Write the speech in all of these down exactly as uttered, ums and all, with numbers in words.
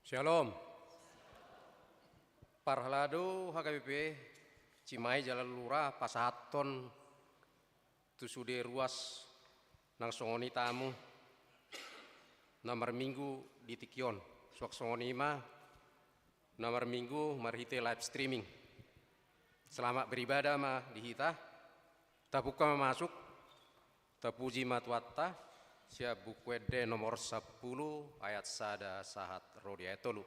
Shalom. Parhalado H K B P, Cimahi jala Lura pasahathon tu sude ruas nang songon i tamu na marminggu di tingki on. Suang songon i ma na marminggu marhite live streaming. Selamat beribadah ma di hita. Tabuka ma masuk. Tapuji ma Tuhanta, sian Buku Ende nomor sampulu ayat sada sahat ro di ayat tolu.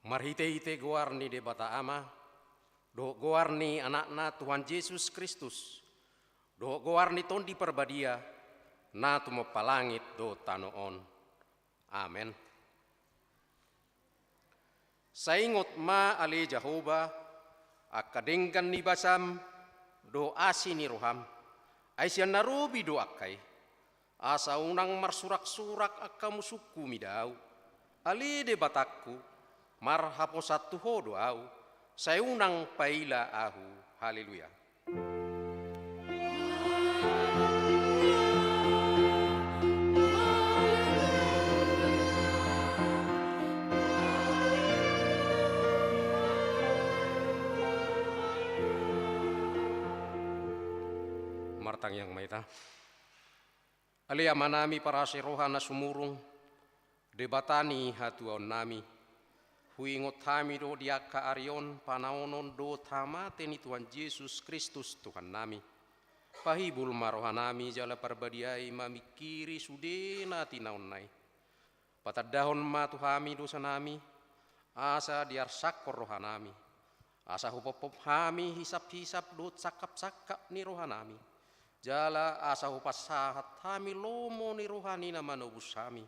Marhitehite goar ni Debata Ama, dohot goar ni Anakna Tuhan Jesus Kristus, dohot goar ni Tondi Parbadia, na tumompa langit dohot tano on. Amen. Sai ingot ma ale Jahowa, angka denggan ni basam, dohot asi ni roham, ai sian na robi do angka i. Asa unang marsuraksurak angka musungku mida ahu, ale Debatangku, marhaposan tu Ho do ahu, sai unang paila ahu. Haleluya. Martangiang ma hita. Ale Amanami parasi roha na sumurung, Debata ni hatuaonnami, huingot hami do di angka ari on panaonon dohot hamate ni Tuhan Jesus Kristus Tuhannami. Pahibul ma rohanami jala parbadiai mamingkiri sude na tinaonna i. Patandahon ma tu hami dosanami, asa diarsangkon rohanami, asa hupophop hami hisaphisap dohot sangkapsangkap ni rohanami, jala asa hupasahat hami lomo ni roha ni na manobus hami,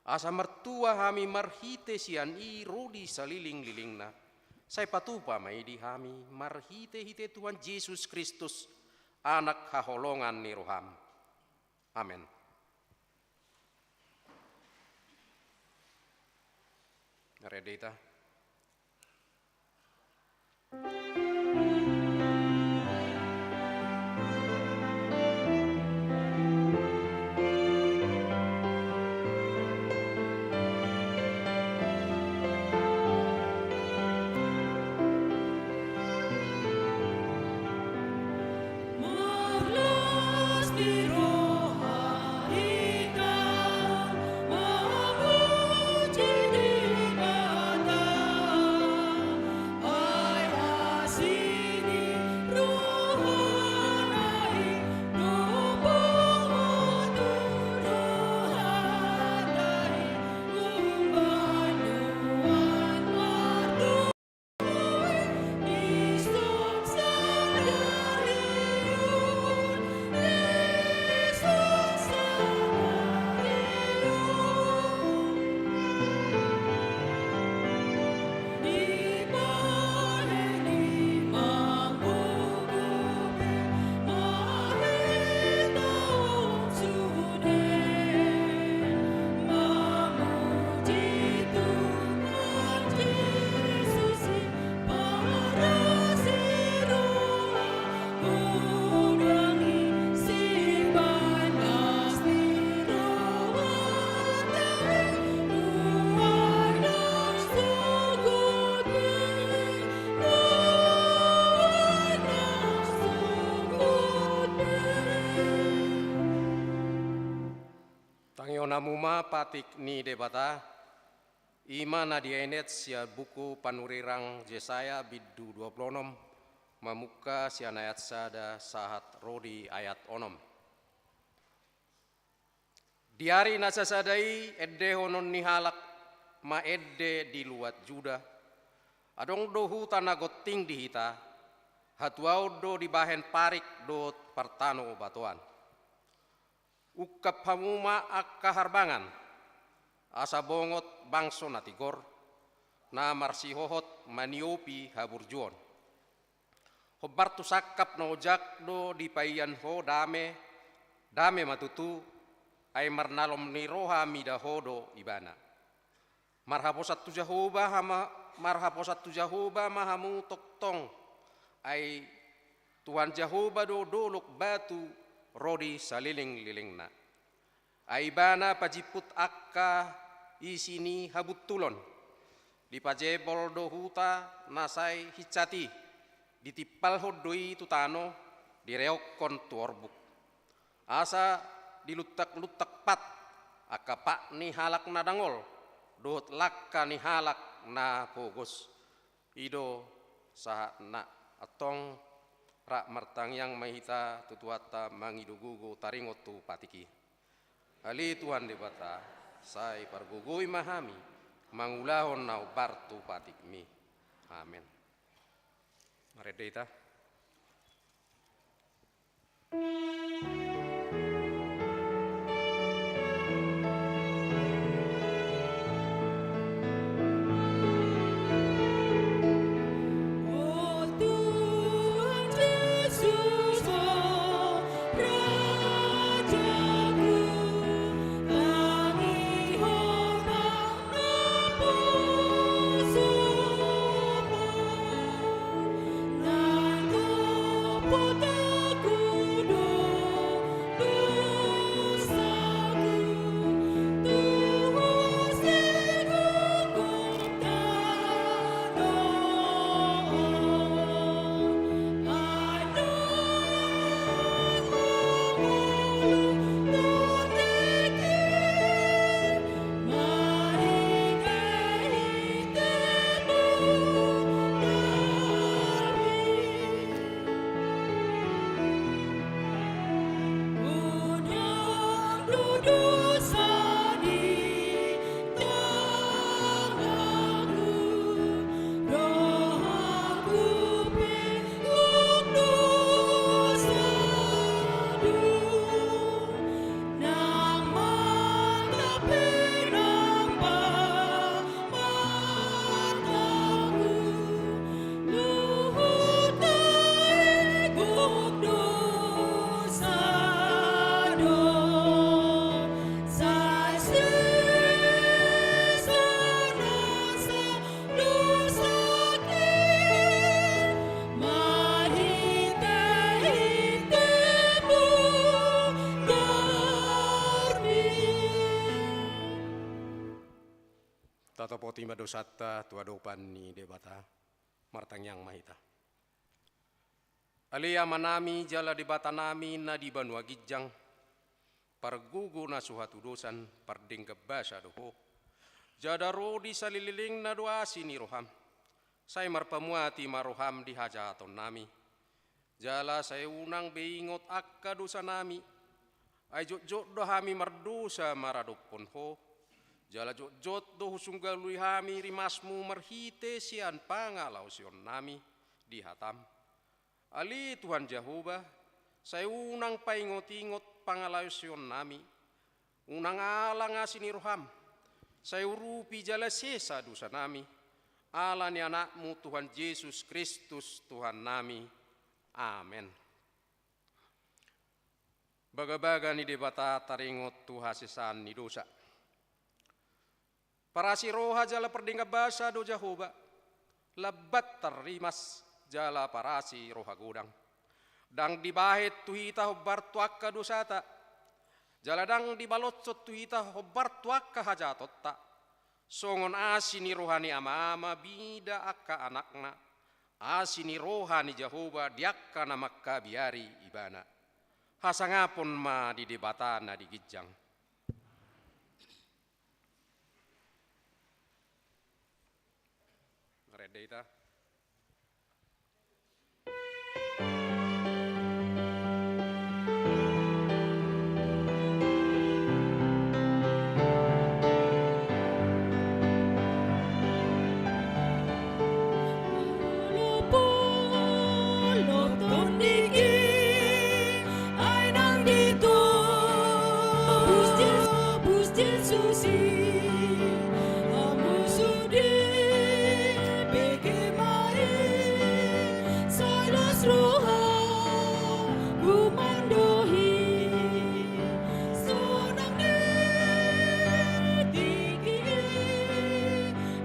asa martua hami marhite sian i ro di salelenglelengna. Sai patupa ma i di hami marhitehite Tuhan Jesus Kristus, Anak haholongan ni roham. Amen. Rede hita. Tangihon hamu ma patik ni Debata. I ma na dienet sian buku panurirang Jesaya bindu dua pulu onom, mamungka sian ayat sada sahat ro di ayat onom. Di ari na sasada i endehonon ni halak ma ende di luat Juda. Adong do huta na gonting di hita, hatuaon do dibahen parik dohot partanobatoan. Ungkap hamu ma angka harbangan, asa bongot bangso na tigor, na marsihohot maniopi haburjuon. Hombar tu sangkap na ojak do dipaian ho dame, dame ma tutu, ai marnalom ni roha mida ho do ibana. Marhaposan tu Jahowa hama-, marhaposan tu Jahowa ma hamu tongtong, ai Tuhan Jahowa do dolok batu ro di salelenglelengna. Ai ibana pajimput angka isi ni habuntulon. Dipajebol do huta na sai hinsat i, ditimpalhon do i tu tano, direokkon tu orbuk. Asa diluntak-luntak pat angka pat ni halak na dangol, dohot langka ni halak na pogos. I do sahatna. Antong rap martangiang ma hita tu Tuhanta mangido gogo taringot tu patik i. Ale Tuhan Debata, sai pargogoi ma hami mangulahon na hombar tu patikmi. Amen. Marende hita. Tima dosanta tu adopan ni Debata. Martangiang ma hita. Ale Amanami jala Debatanami na di banua ginjang, pargogo na so hatudosan, pardenggan basa do Ho. Jala ro di saleleng na do asi ni roham. Sai marpamuati ma roham di hajahatonnami. Jala sai unang be ingot angka dosanami. Ai jotjot do hami mardosa maradophon Ho. Jala jotjot do husunggalui hami rimasmu marhite sian pangalaosionnami di hatam. Ale Tuhan Jahowa, sai unang paingotingot pangalaosionnami. Unang alang asi ni roham, sai urupi jala sesa dosanami, ala ni Anakmu Tuhan Jesus Kristus Tuhannami. Amen. Bagabaga ni Debata taringot tu hasesaan ni dosa. Parasi roha jala pardenggan basa do Jahowa, lambat tarrimas jala parasi roha godang. Ndang dibahen tu hita hombar tu angka dosata, jala ndang dibaloshon tu hita hombar tu angka hajahatonta. Songon asi ni roha ni ama-ama mida angka anakna, asi ni roha ni Jahowa di angka na mangkabiari ibana. Hasangapon ma di Debata na di ginjang. Marende hita.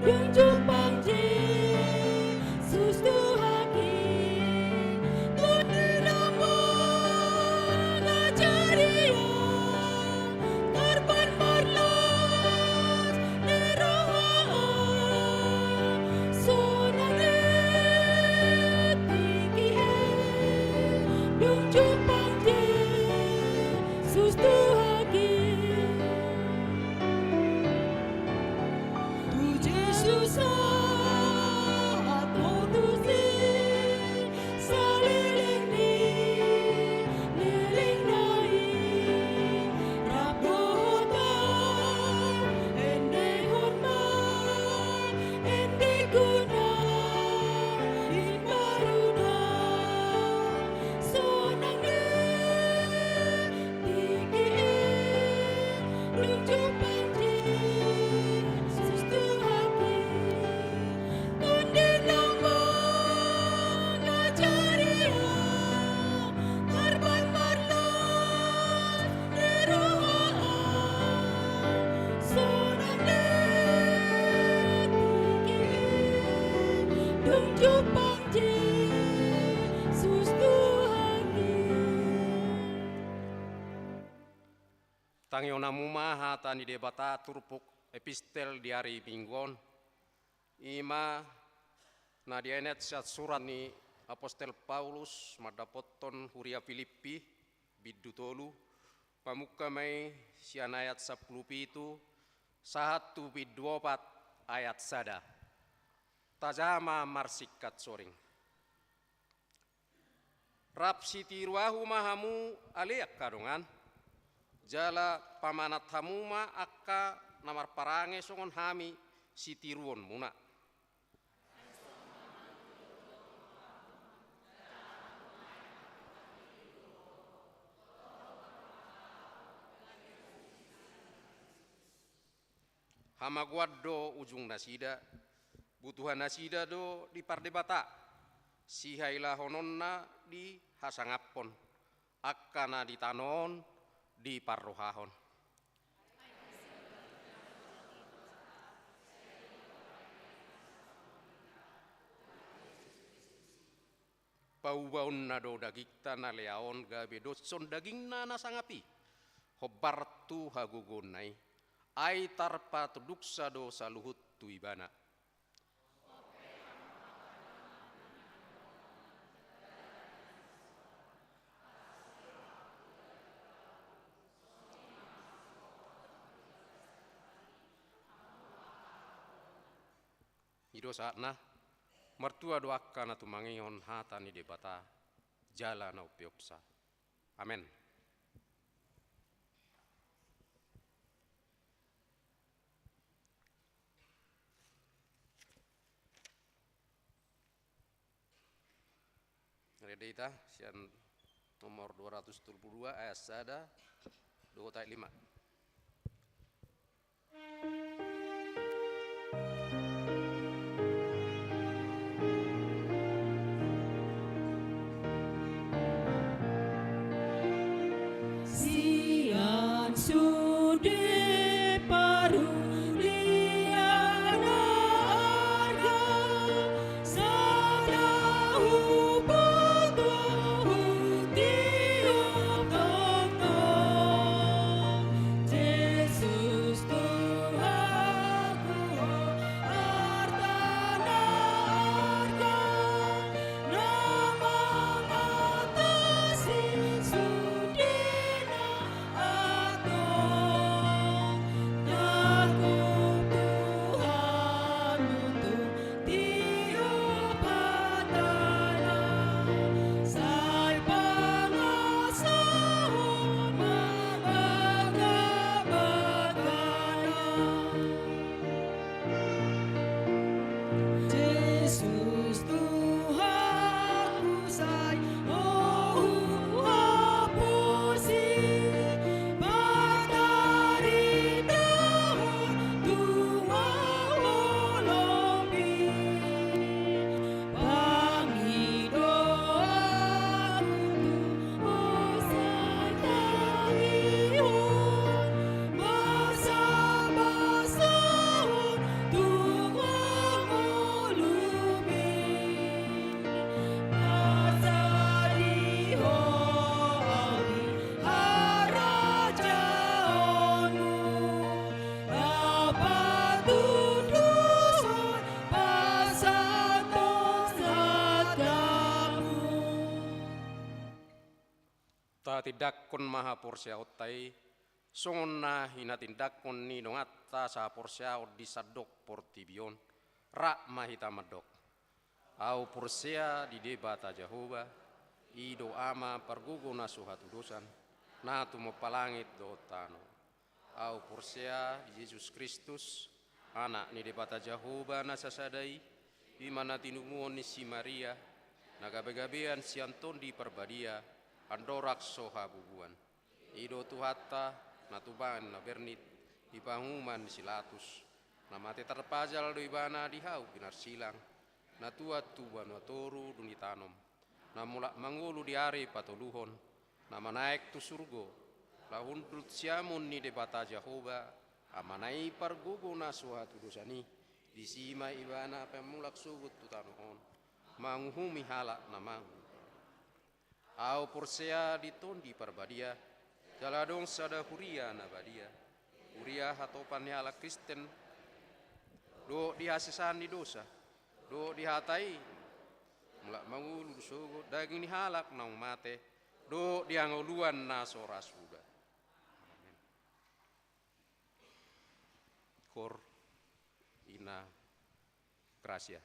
Dung jumpang Jesus Tuhanki, tu di na mangajari au, tarban marlas ni roha au, sonang i tingki i, dung jumpang Jesus Tuhanki. Tu Jesus sahat ho tusi, saleleng ni lelengna i, rap dohot au, endehon ma endengku na imbaru na, sonang i tingki i, dung jumpang Jesus Tuhanki. Tondi na mangajari au, tarban marlas ni roha au, sonang i tingki i, dung jumpang Jesus Tuhanki. Tangihon hamu ma hata ni Debata turpuk epistel di ari Minggu on, i ma na dienet sian surat ni apostel Paulus mandapothon huria Pilippi, bindu tolu, pamungka ma i sian ayat sampulu pitu sahat tu bindu opat ayat sada. Tajaha ma marsingkat soring. Rap sitiru ahu ma hamu ale angka dongan, jala pamanat hamu ma angka na marparange songon hami sitiruonmuna. Hamagoan do ujungnasida, butuhannasida do dipardebata, sihailahononna di hasangaphon, angka na di tano on diparrohahon. Paubaonna do dagingta na lea on gabe doshon dagingna na sangap i, hombar tu hagogoonna i. Ai tarpatunduksa do saluhut tu ibana. I do saatna, martua do angka na tumangihon hata ni Debata, jala na umpeopsa. Amen. Rede hita sian nomor dua ratus tolu pulu dua ayat sada dohot ayat lima. Sian sude parhuriana arga, sada huboto hutiop tongtong. Jesus Tuhanku, Ho arta na arga, na mangatasi sude na antong. Tangkup Tuhan, untung tiop hatana, sai pangasahon mambagabagana. Jesus Tuhanku, sai Ho huhaposi, pataridahon tu Ho lobi. Pangidoanku tu Ho, sai talihon, marsabasahon tu Ho lobi. Pasadihon di harajaonmu, papatundushon pasahat tu satamu. Tatindangkon ma haporseaonta i, songon na hinatindangkon ni donganta sahaporseaon di sandok portibi on. Rap ma hita mandok. Ahu porsea di Debata Jahowa, i do Ama pargogo na so hatudosan, na tumompa langit dohot tano. Ahu porsea di Jesus Kristus, Anak ni Debata Jahowa na sasada i, i ma na tinumuon ni si Maria, na gabegabean sian Tondi Parbadia, andorang so habubuan. I do Tuhanta, na tubu na bernit, di panguhuman ni si Latus, na mate tarpajal do Ibana di hau pinarsilang, na tuat tu banua toru dung ditanom, na mulak mangolu di ari patoluhon, na manaek tu surgo, laho hundul siamun ni Debata Jahowa, Amana i pargogo na so hatudosan i, disi ma Ibana pe mulak sogot tu tano on, manguhumi halak na manguhum. Ahu porsea di Tondi Parbadia, jala adong sada huria na badia, huria hatopan ni halak Kristen, dohot di hasesaan ni dosa, dohot di hata i mulak mangolu sogot daging ni halak naung mate, dohot di hangoluan na so ra suda. Amen. Cor in a gratia.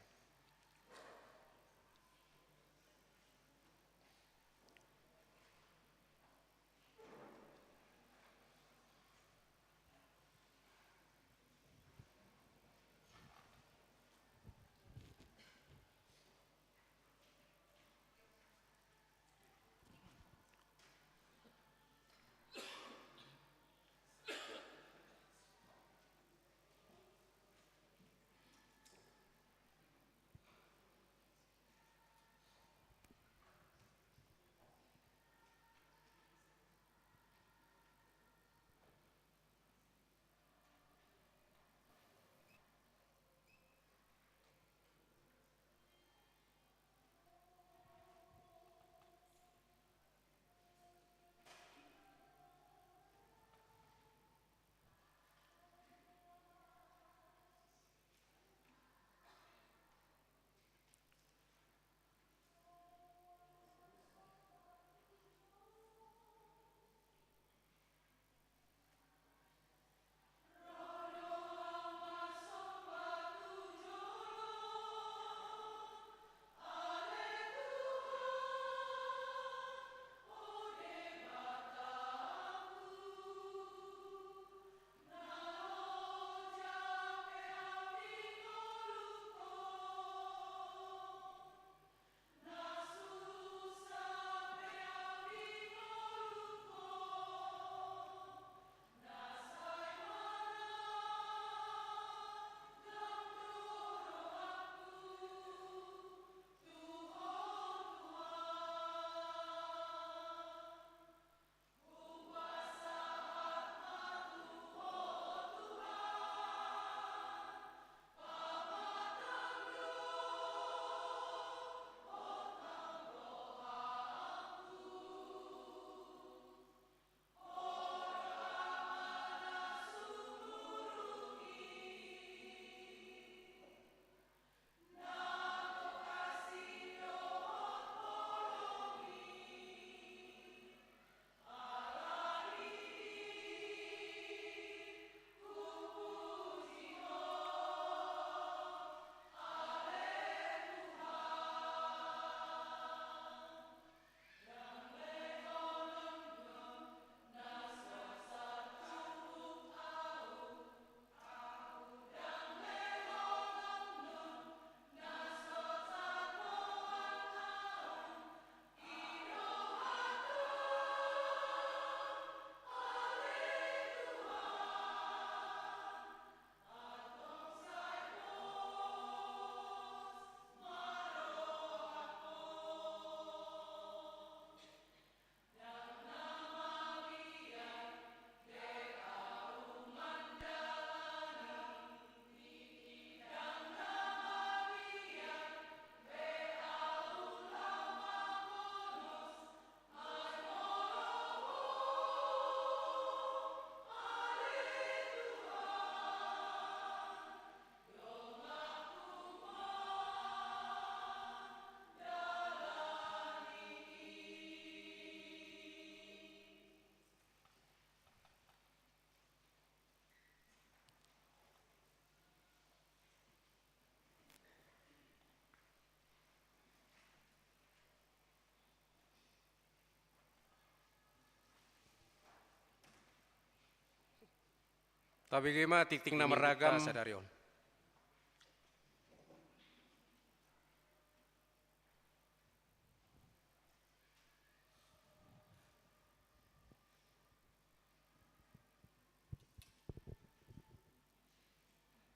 Tabege ma tingting na marragam sadari on.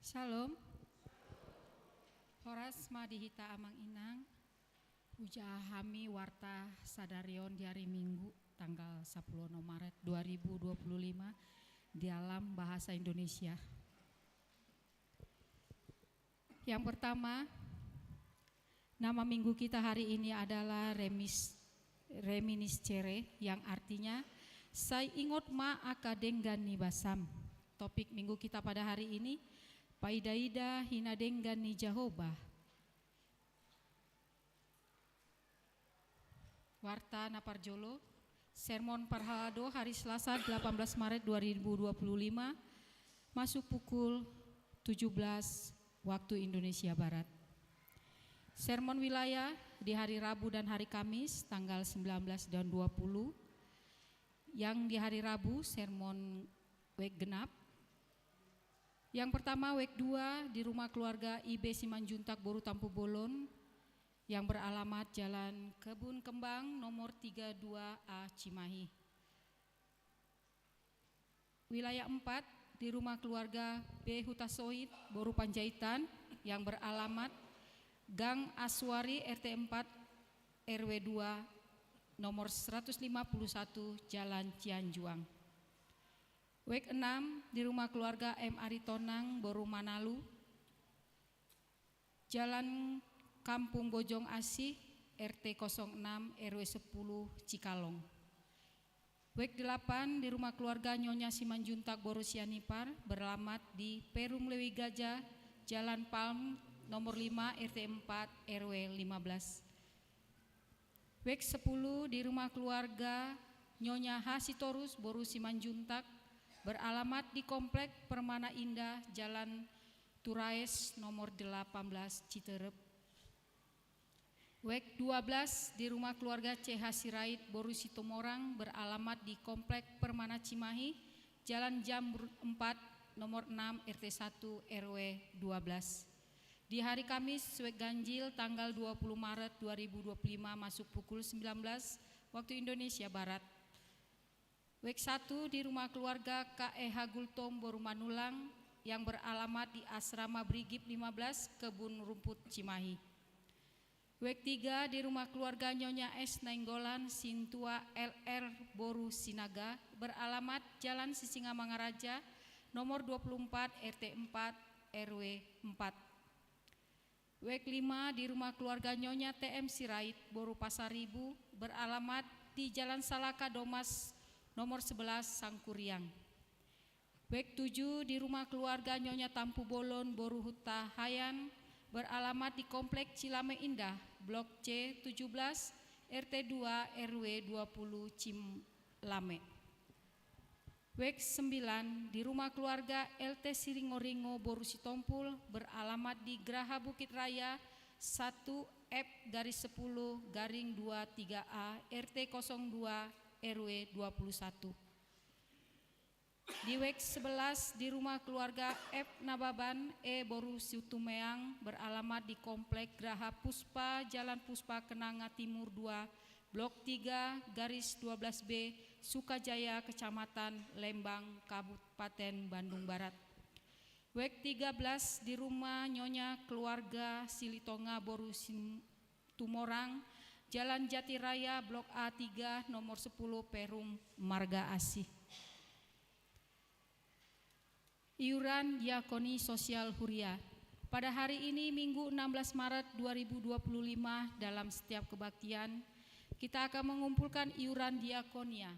Syalom. Horas ma di hita amang inang. Hujaha hami warta sadari on di hari Minggu tanggal sapuluh onom Maret dua ribu dua puluh lima dalam bahasa Indonesia. Yang pertama, nama minggu kita hari ini adalah remis, reminiscere, yang artinya sai ingot ma angka denggan ni basam. Topik minggu kita pada hari ini, paidaida hinadenggan ni Jahowa. Warta na parjolo, sermon parhalado hari Selasa delapan belas Maret dua ribu dua puluh lima, masuk pukul tujuh belas waktu Indonesia Barat. Sermon wilayah di hari Rabu dan hari Kamis tanggal sembilan belas dan dua puluh. Yang di hari Rabu sermon wijk genap. Yang pertama wijk dua di rumah keluarga I B Simanjuntak boru Tampubolon, yang beralamat Jalan Kebun Kembang nomor tiga dua A Cimahi. Wilayah empat di rumah keluarga B Hutasoit boru Panjaitan, yang beralamat Gang Aswari R T empat R W dua nomor seratus lima puluh satu Jalan Cianjuang. Wijk enam di rumah keluarga M Aritonang boru Manalu, Jalan Kampung Bojong Asih, R T kosong enam R W sepuluh Cikalong. Wijk delapan di rumah keluarga Nyonya Simanjuntak boru Sianipar, beralamat di Perum Lewi Gajah, Jalan Palm, nomor lima R T empat R W lima belas. Wijk sepuluh di rumah keluarga Nyonya H Sitorus boru Simanjuntak, beralamat di Komplek Permana Indah, Jalan Turaes nomor delapan belas Citerep. Wijk dua belas di rumah keluarga C H Sirait boru Situmorang, beralamat di Komplek Permana Cimahi, Jalan Jambur empat nomor enam R T satu R W dua belas. Di hari Kamis, wijk ganjil tanggal dua puluh Maret dua ribu dua puluh lima masuk pukul sembilan belas waktu Indonesia Barat. Wijk satu di rumah keluarga K E H Gultom boru Manulang yang beralamat di Asrama Brigip lima belas Kebun Rumput Cimahi. Wijk tiga di rumah keluarga Nyonya S Nainggolan Sintua L R boru Sinaga, beralamat Jalan Sisingamangaraja nomor dua puluh empat R T empat R W empat. Wijk lima di rumah keluarga Nyonya T M Sirait boru Pasaribu, beralamat di Jalan Salaka Domas nomor sebelas Sangkuriang. Wijk tujuh di rumah keluarga Nyonya Tampubolon boru Hutahaean, beralamat di Komplek Cilame Indah, Blok C tujuh belas, R T dua, R W dua puluh Cilame. Wijk sembilan di rumah keluarga L T Siringoringo boru Sitompul, beralamat di Graha Bukit Raya satu F garis sepuluh garing dua tiga A, R T kosong dua, R W dua puluh satu. Di wijk sebelas di rumah keluarga F Nababan E boru Situmeang, beralamat di Komplek Graha Puspa, Jalan Puspa Kenanga Timur dua, Blok tiga garis dua belas B, Sukajaya, Kecamatan Lembang, Kabupaten Bandung Barat. Wijk tiga belas di rumah Nyonya keluarga Silitonga boru Sim-, Tumorang, Jalan Jati Raya, Blok A tiga, nomor sepuluh, Perum Marga Asih. Iuran diakoni sosial huria. Pada hari ini, Minggu enam belas Maret dua ribu dua puluh lima, dalam setiap kebaktian, kita akan mengumpulkan iuran diakonia.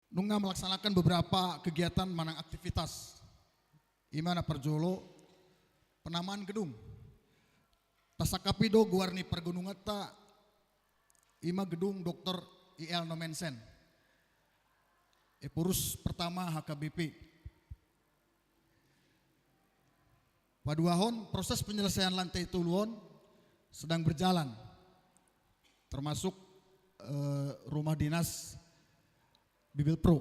Nunga melaksanakan beberapa kegiatan manang aktivitas. Ima na parjolo, penamaan gedung. Tasangkapi do goar ni pargononganta, ima gedung Doktor I L Nommensen, Epurus pertama H K B P. Paduahon, proses penyelesaian lantai tolu on sedang berjalan, termasuk, eh, rumah dinas Bibelvrouw.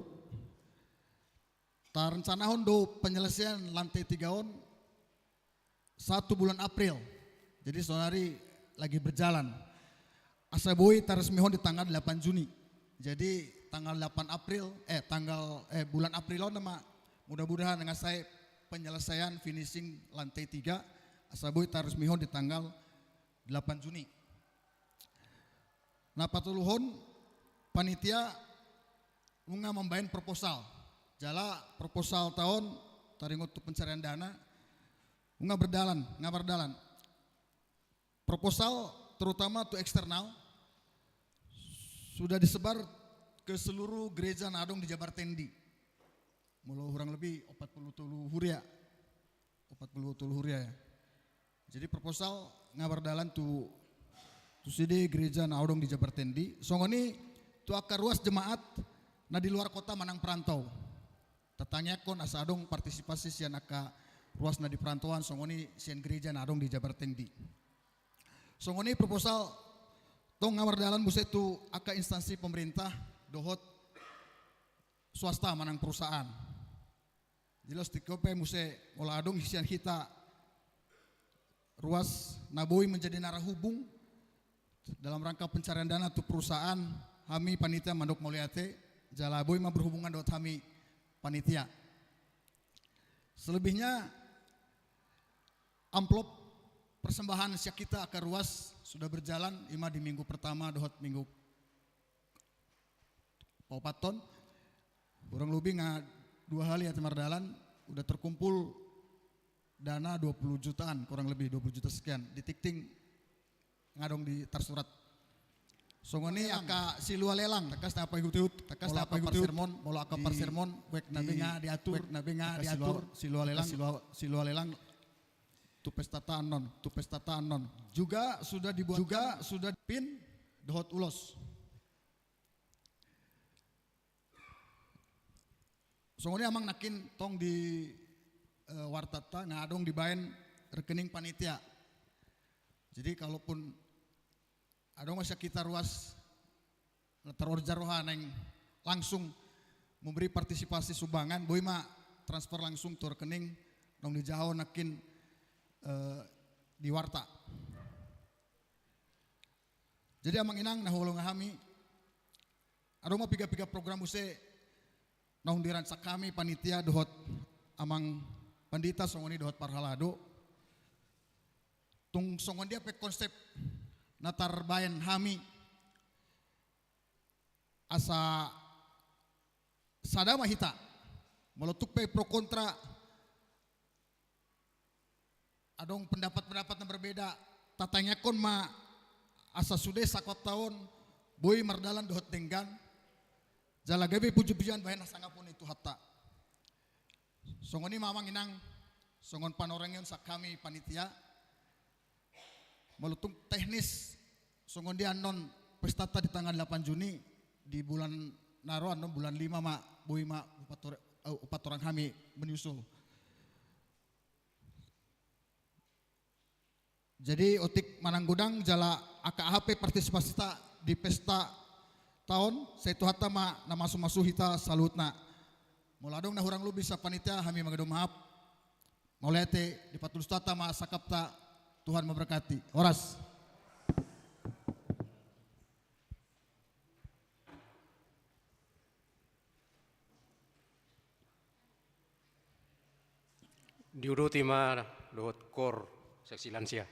Tarencanahon do penyelesaian lantai tiga on satu bulan April. Jadi saonari lagi berjalan. Asa boi taresmihon di tanggal delapan Juni. Jadi tanggal delapan April, eh, tanggal, eh, bulan April on ma, mudah-mudahan nunga sae penyelesaian finishing lantai tiga, asa boi taresmihon di tanggal delapan Juni. Na patoluhon, panitia nunga mambaen proposal. Jala proposalta on taringot tu pencarian dana, nunga berdalan, nunga berdalan. Proposal terutama tu eksternal sudah disebar ke seluruh gereja na adong di Jabar Tendi. Molo hurang lebih opat puluh tolu huria. Opat puluh tolu huria, ya. Jadi proposal nunga berdalan tu, tu sude gereja na adong di Jabar Tendi. Songon i tu angka ruas jemaat na di luar kota manang perantau. Tatangiangkon asa adong partisipasi sian angka ruas na di perantauan, songon i sian gereja na adong di Jabar Tendi. Songon i proposal tong nunga mardalan muse tu angka instansi pemerintah dohot swasta manang perusahaan. Jelas tingki on pe muse molo adong sian hita ruas na boi menjadi narahubung dalam rangka pencarian dana tu perusahaan, hami panitia mandok mauliate, jala boi ma berhubungan dohot hami panitia. Selebihnya amplop persembahan sian hita angka ruas sudah berjalan, ima di minggu pertama dohot minggu paopathon. Kurang lebih nunga dua hali hita mardalan, udah terkumpul dana dua puluh jutaan, kurang lebih dua puluh juta sekian. Di tingting nunga adong di tarsurat. Songon i angka silua lelang, tangkas na paihut-ihut, tangkas na paihut-ihut. Parsirmon, molo angka parsirmon, wek na be nunga diatur, wek na be nunga diatur, silua, silua lelang, silua, silua lelang. Tu pesta ta annon, tu pesta ta annon. Juga sudah dibuat, juga sudah pin dohot ulos. Songon i amang, nangkin tong di, eh, wartanta nunga adong dibaen rekening panitia. Jadi kalaupun adong sian hita ruas na tarorja roha naeng langsung memberi partisipasi sumbangan, boi ma transfer langsung tu rekening naung dijaha nangkin, eh, di warta. Jadi amang inang na huhaholongi hami, adong ma piga-piga program muse naung dirancang hami panitia dohot amang pandita songon i dohot parhalado. Tung songon dia pe konsep na tarbaen hami, asa sada ma hita. Molo tung pe pro kontra, adong pendapat-pendapat na berbeda, tatangiangkon ma asa sude sakotta on boi mardalan dohot denggan, jala gabe puji-pujian bahen hasangapon ni Tuhanta. Songon i ma amang inang, songon panorangion sian hami panitia. Molo tung teknis, songon dia annon pestanta di tanggal delapan Juni, di bulan na ro annon bulan lima ma, boi ma hupator-, eh, hupatorang hami menyusul. Jadi otik manang godang jala angka aha pe partisipasita di pesta ta on, sai Tuhanta ma na masu-masu hita saluhutna. Molo adong na hurang lobi sian panitia, hami mangido maaf. Mauliate, dipatulus Tuhanta ma sangkapta, Tuhan memberkati. Horas. Diuduti ma dohot kor seksi lansia.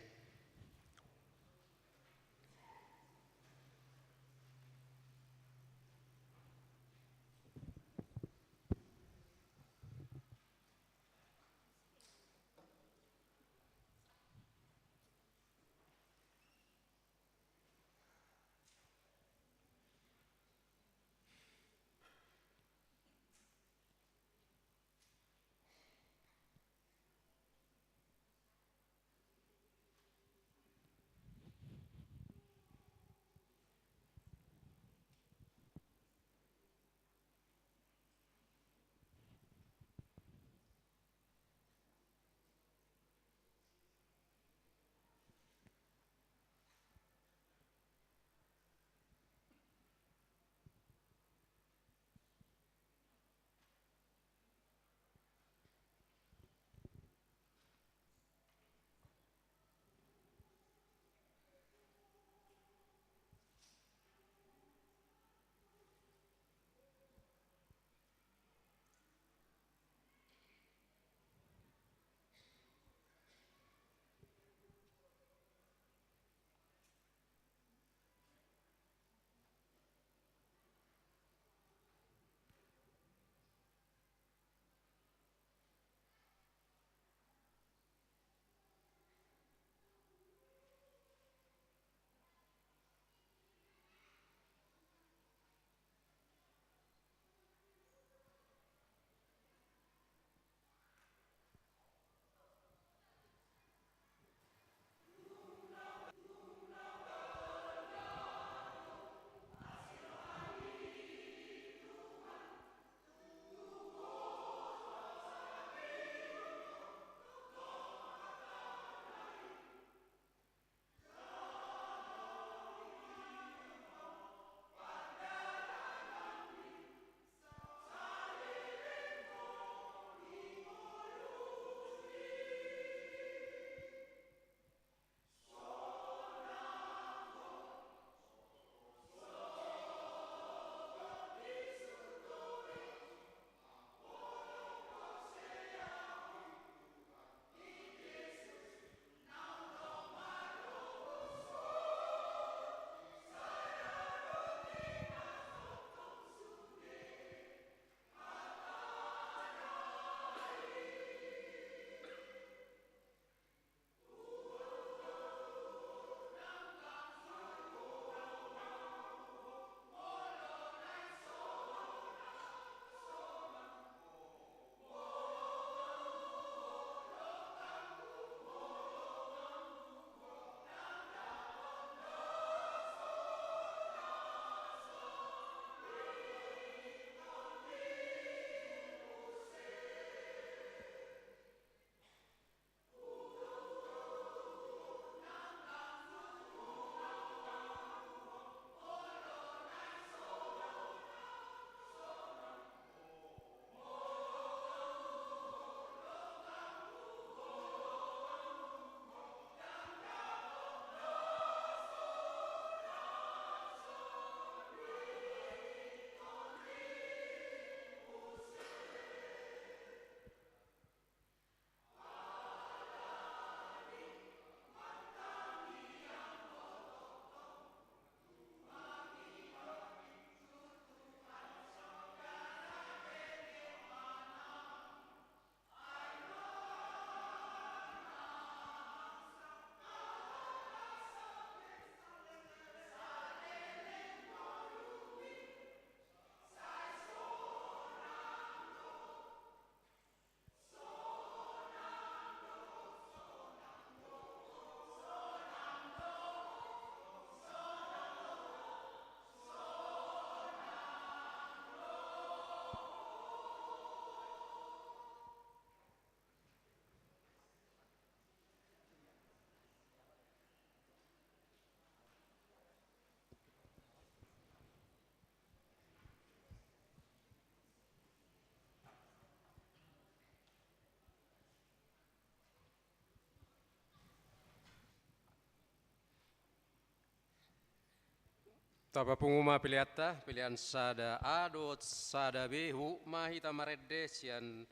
Tapapungu ma peleanta, pelean sada A dohot sada B, huhut ma hita marende sian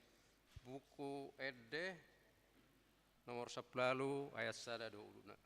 Buku Ende nomor sampulu ualu ayat sada dohot uluna.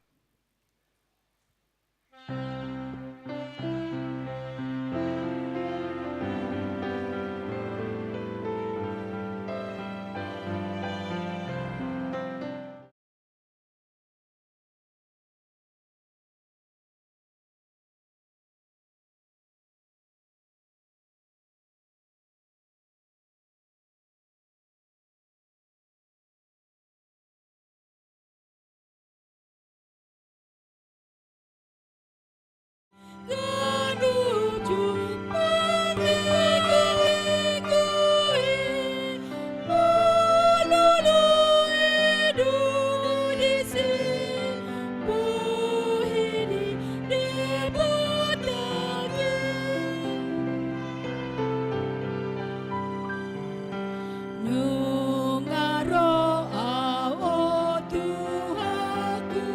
Nunga ro ahu, o Tuhanku,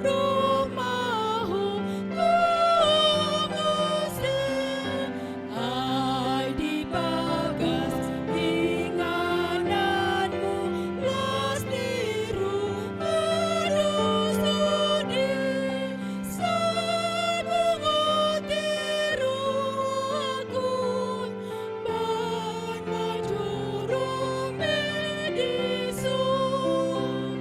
rumahmu tu muse, ai di bagas ingananmu las ni roha do sude. Sai pungu ti rohangku, bahen ma joro be dison.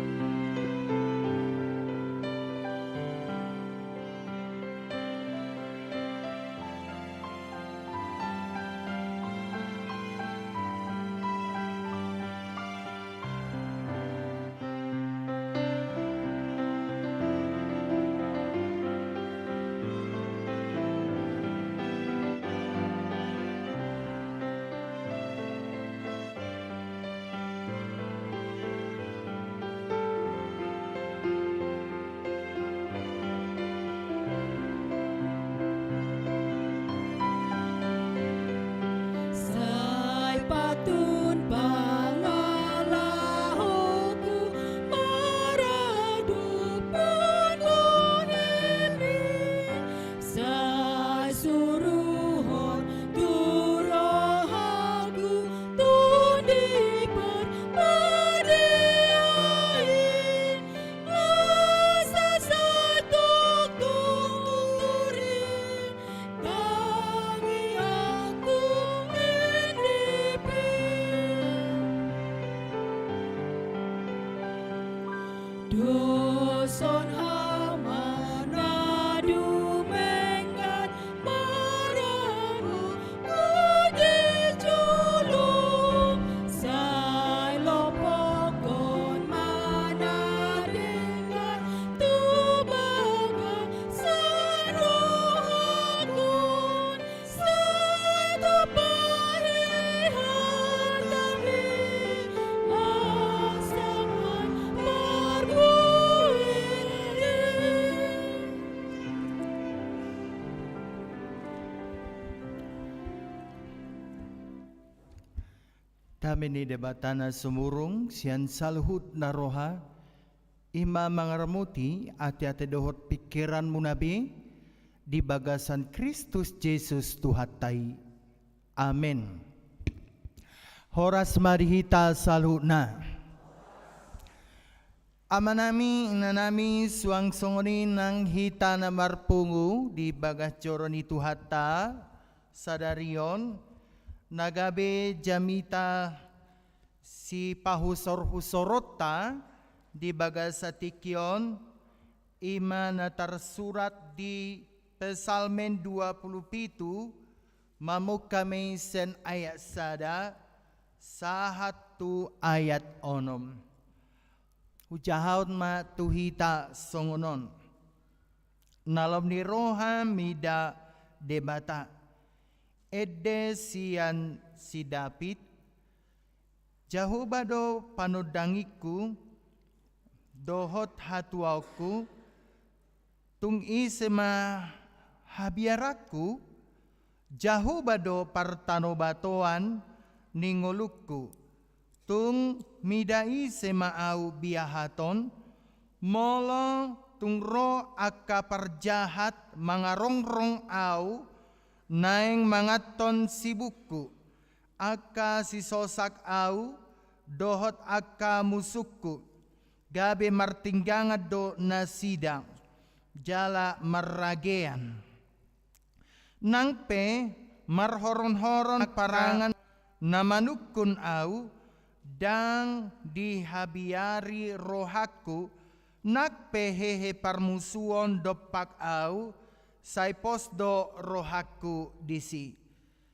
Sai patun pangalahoku maradophon bongiMi. Sai suruhon tu rohangku Tondi Parbadia i, asa sai tongtong tutu ri tangiangku ende pe. Doshon hau ma na dumenggan maradophon di jolo, sai lompokhon ma na denggan tu bagasan rohangku. Sai tupa i hataMi, asa marbuin i. Dame ni Debata na sumurung sian saluhutna roha, i ma mangaramoti ateate dohot pingkiranmuna be di bagasan Kristus Jesus Tuhanta i. Amen. Horas ma di hita saluhutna. Amanami, inanami, suang songon i nang hita na marpungu di bagas joro ni Tuhanta sadari on, na gabe jamita sipahusorhusoronta di bagasan tingki on, i ma na tarsurat di Psalmen dua pulu pitu, mamungka ma i sian ayat sada sahat tu ayat onom. Hujahahon ma tu hita songon on. Na loas ni roha mida Debata. Ende sian si David. Jahowa do panondangingku dohot hatuaonku, tung ise ma habiaranku? Jahowa do partanobatoan ni ngolungku, tung mida ise ma ahu biahaton? Molo Tung ro angka parjahat mangarongrong ahu, naeng manganhon sibukku. Angka sisosak ahu dohot angka musukku, gabe martinggangan do nasida jala marragean. Nang pe marhoronhoron parangan na manungkun ahu, ndang dihabiari rohangku. Nang pe hehe parmusuon dompak ahu, sai pos do rohangku disi.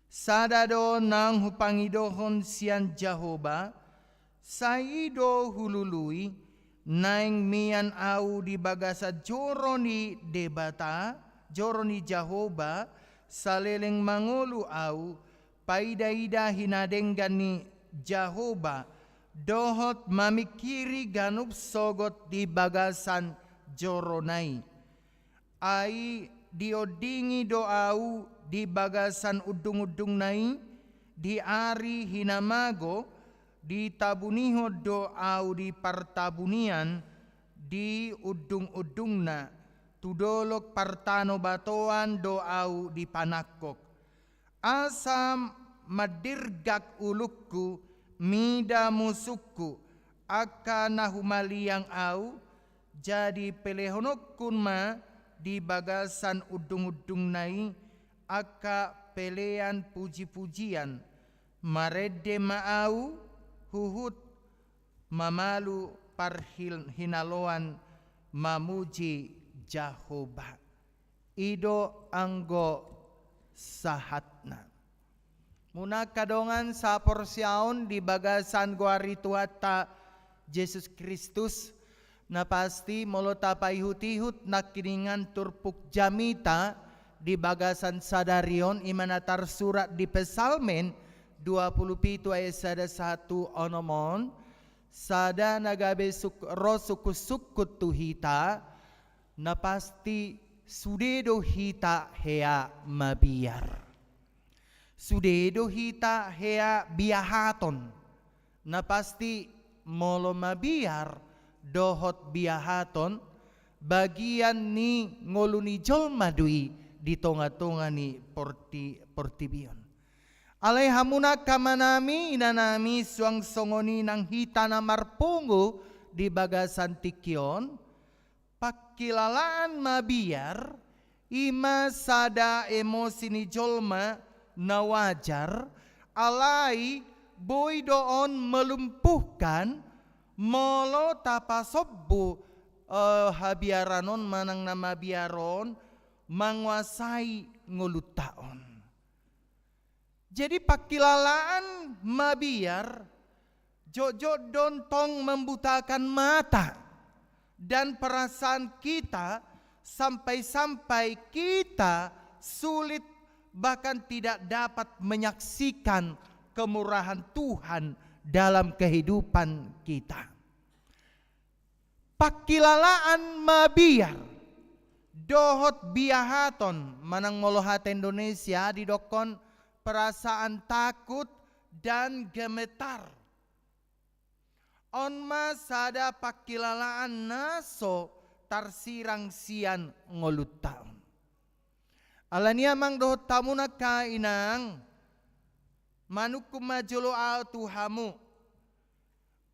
Sada do naung hupangidohon sian Jahowa, sai i do hulului. Naeng mian ahu di bagasan joro ni Debata, joro ni Jahowa, saleleng mangolu ahu, paidaida hinadenggan ni Jahowa, dohot mamingkiri ganup sogot di bagasan jorona i. Ai diondingi do ahu di bagasan undungundungna i, di ari hinamago, ditabunihon do ahu di partabunian di undungundungna, tu dolok partanobatoan do ahu dipanangkok. Asa mandirgak ulungku mida musungku, angka na humaliang ahu, jadi pelehononku ma di bagasan undungundungna i angka pelean pujipujian. Marende ma ahu huhut mamalu parhil-, hinaloan mamuji Jahowa. I do anggo sahatna. Muna angka dongan saporseaon di bagasan goar ni Tuhanta Jesus Kristus, na pasti molo tapaihutihut nangkiningan turpuk jamita di bagasan sadari on, i ma na tarsurat di Psalmen dua pulu pitu ayat sada sahat tu onom on, sada na gabe suk-, ro sungkunsungkun tu hita, na pasti sude do hita hea mabiar. Sude do hita hea biahaton. Na pasti molo mabiar dohot biahaton, bagian ni ngolu ni jolma do i di tongatonga ni porti-, portibi on. Alai hamuna angka amanami, inanami, suang songon i nang hita na marpungu di bagasan tingki on, pangkilalaan mabiar, i ma sada emosi ni jolma na wajar, alai boi do on melumpuhkan molo tapasombu, eh, habiaran on manang na mabiar on manguasai ngolunta on. Jadi, pangkilalaan mabiar jotjot do on tong membutakan mata dan perasaan kita, sampai-sampai kita sulit, bahkan tidak dapat menyaksikan kemurahan Tuhan dalam kehidupan kita. Pangkilalaan mabiar dohot biahaton, manang molo hata Indonesia didokkon perasaan takut dan gemetar. On ma sada pangkilalaan na so tarsirang sian ngolunta on. Alani i, amang dohot hamu angka inang, manungkun ma jolo ahu tu hamu.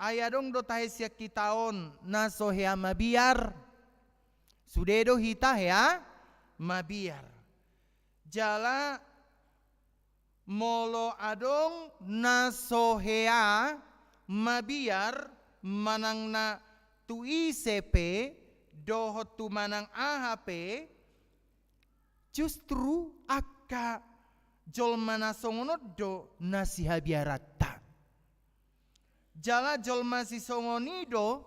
Ai adong do tahe sian hita on na so hea mabiar? Sude do hita hea mabiar. Jala molo adong na so hea mabiar, manang na tu ise pe, dohot tu manang aha pe, justru angka jolma na songon on do na sihabiaranta. Jala jolma sisongon i do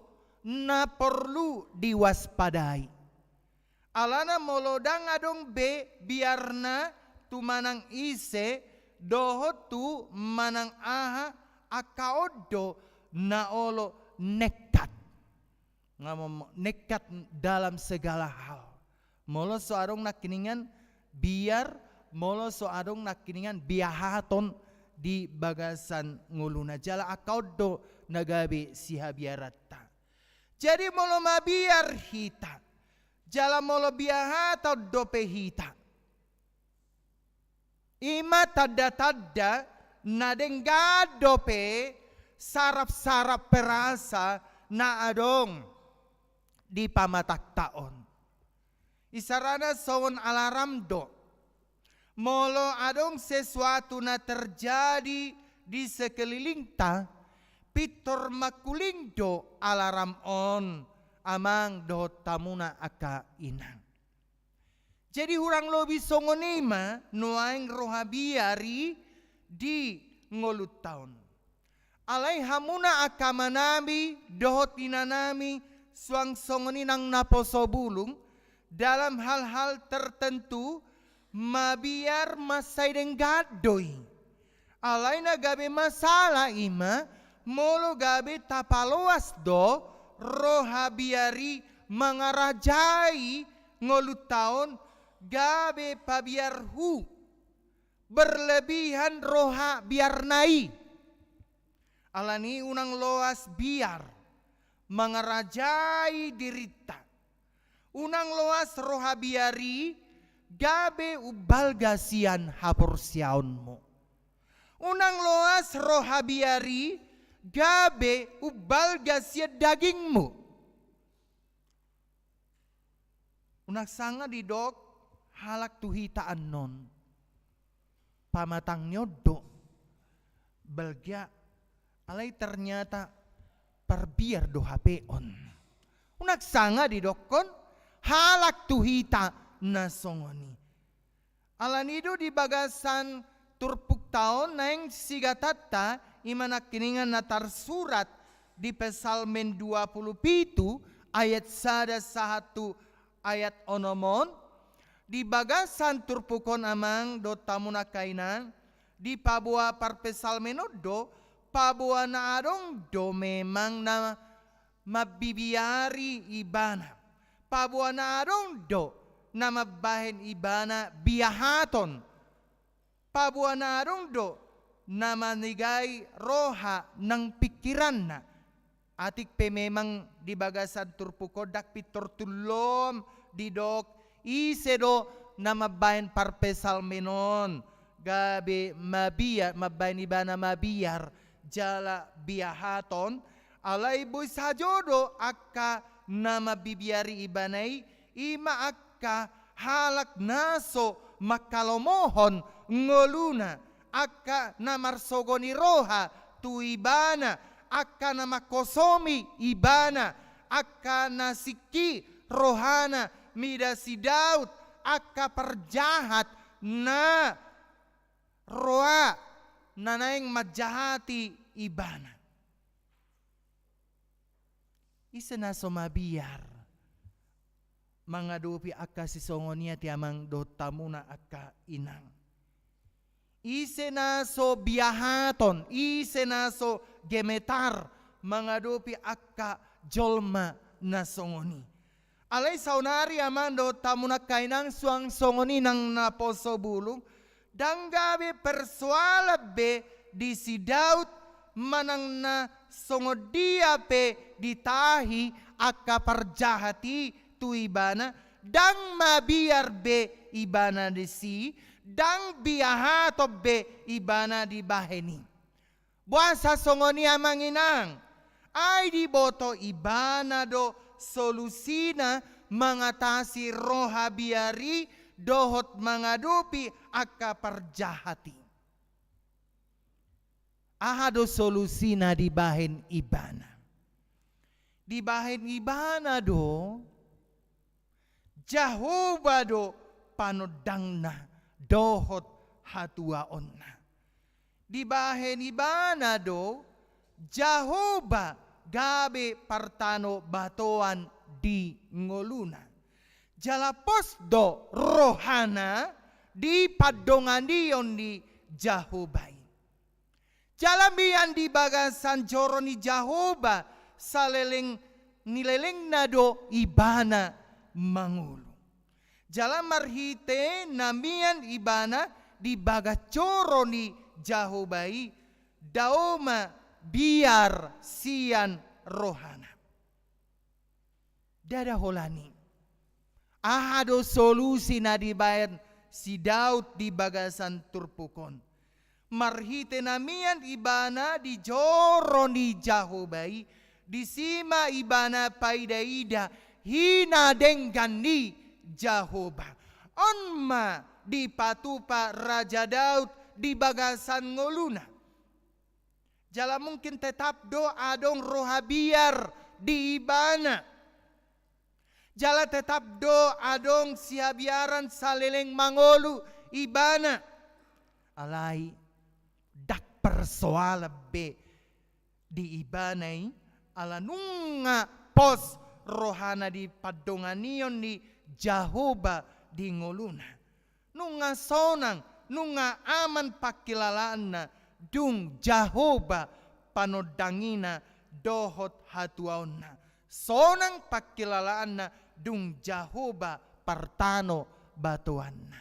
na porlu diwaspadai. Alana molo ndang adong be biarna tu manang ise dohot tu manang aha, angka on do na olo nekat. Nga mo-, nekat dalam segala hal. Molo so adong nangkiningan biar, molo so adong nangkiningan biahaton di bagasan ngoluna, jala angka on do na gabe sihabiaranta. Jadi molo mabiar hita, jala molo biahaton dope hita. I ma tanda-tanda na denggan dope sarap-sarap perasa na adong di pamatangta on. Isarana songon alarm do. Molo adong sesuatu na terjadi di sekelilingta, pintor mangkuling do alarm on, amang dohot hamuna angka inang. Jadi hurang lobi songon i ma nuaeng roha biar i di ngolunta on. Alai hamuna angka amanami dohot inanami, suang songon i nang naposo bulung, dalam hal-hal tertentu mabiar mansai denggan do i. Alai na gabe masalah i ma, molo gabe tapaloas do roha biar i mangarajai ngolunta on, gabe pabiarhu, berlebihan roha biarna i. Alani i unang loas biar mangarajai dirinta. Unang loas roha biar i gabe umbalga sian haporseaonmu. Unang loas roha biar i gabe umbalga sian dagingmu. Unang sanga didok halak tu hita annon, pamatang ni on do, balga, alai ternyata parbiar do hape on. Unang sanga didokkon halak tu hita na songon i. Alani do di bagasan turpukta on naeng sigatanta, i ma nangkiningan na tarsurat di Psalmen dua pulu pitu ayat sada sahat tu ayat onom on. Di bagasan turpuk on, amang dohot hamuna angka inang, dipaboa parpsalmen on do, paboa na adong do memang na mambibiari ibana. Paboa na adong do na mambahen ibana biahaton. Paboa na adong do na manegai roha nang pingkiranna. Atik pe memang di bagasan turpuk on ndang pintor tullom didok ise do na mambahen parpsalmen on gabe mabiar, mambahen ibana mabiar jala biahaton. Alai boi sajo do angka na mambibiari ibana i, i ma angka halak na so manghalomohon ngoluna, angka na marsogo ni roha tu ibana, angka na mangkosomi ibana, angka na singkir rohana mida si Daud, angka parjahat na roa na naeng manjahati ibana. Ise na so mabiar mangadopi angka sisongon i, ate amang dohot hamuna angka inang? Ise na so biahaton, ise na so gemetar mangadopi angka jolma na songon i? Alai saonari, amang dohot hamuna angka inang, suang songon i nang naposo bulung, ndang gabe persoalan be di si Daud manang na songon dia pe ditahi angka parjahat i tu ibana, ndang mabiar be ibana disi, ndang biahaton be ibana dibahen i. Boasa songon i, amang inang? Ai diboto ibana do solusina mangatasi roha biar i dohot mangadopi angka parjahat i. Aha do solusina dibahen ibana? Dibahen ibana do Jahowa do panondangna dohot hatuaonna. Dibahen ibana do Jahowa gabe partanobatoan di ngoluna. Jala pos do rohana di pandonganion ni Jahowa i. Jala mian di bagasan joro ni Jahowa saleleng ni lelengna do ibana mangolu. Jala marhite na mian ibana di bagas joro ni Jahowa i, dao ma biar sian rohana. Ndada holan i. Aha do solusi na dibaen si Daud di bagasan turpuk on? Marhite na mian ibana di joro ni Jahowa i, disi ma ibana paida-ida hinadenggan ni Jahowa. On ma dipatupa Raja Daud di bagasan ngoluna. Jala mungkin tetap do adong roha biar di ibana. Jala tetap do adong sihabiaran saleleng mangolu ibana. Alai ndang persoalan be di ibana i, ala nunga pos rohana di pandonganion ni Jahowa di ngoluna. Nunga sonang, nunga aman pangkilalaanna, dung Jahowa panondangina dohot hatuaonna. Sonang pangkilalaanna, dung Jahowa partanobatoanna.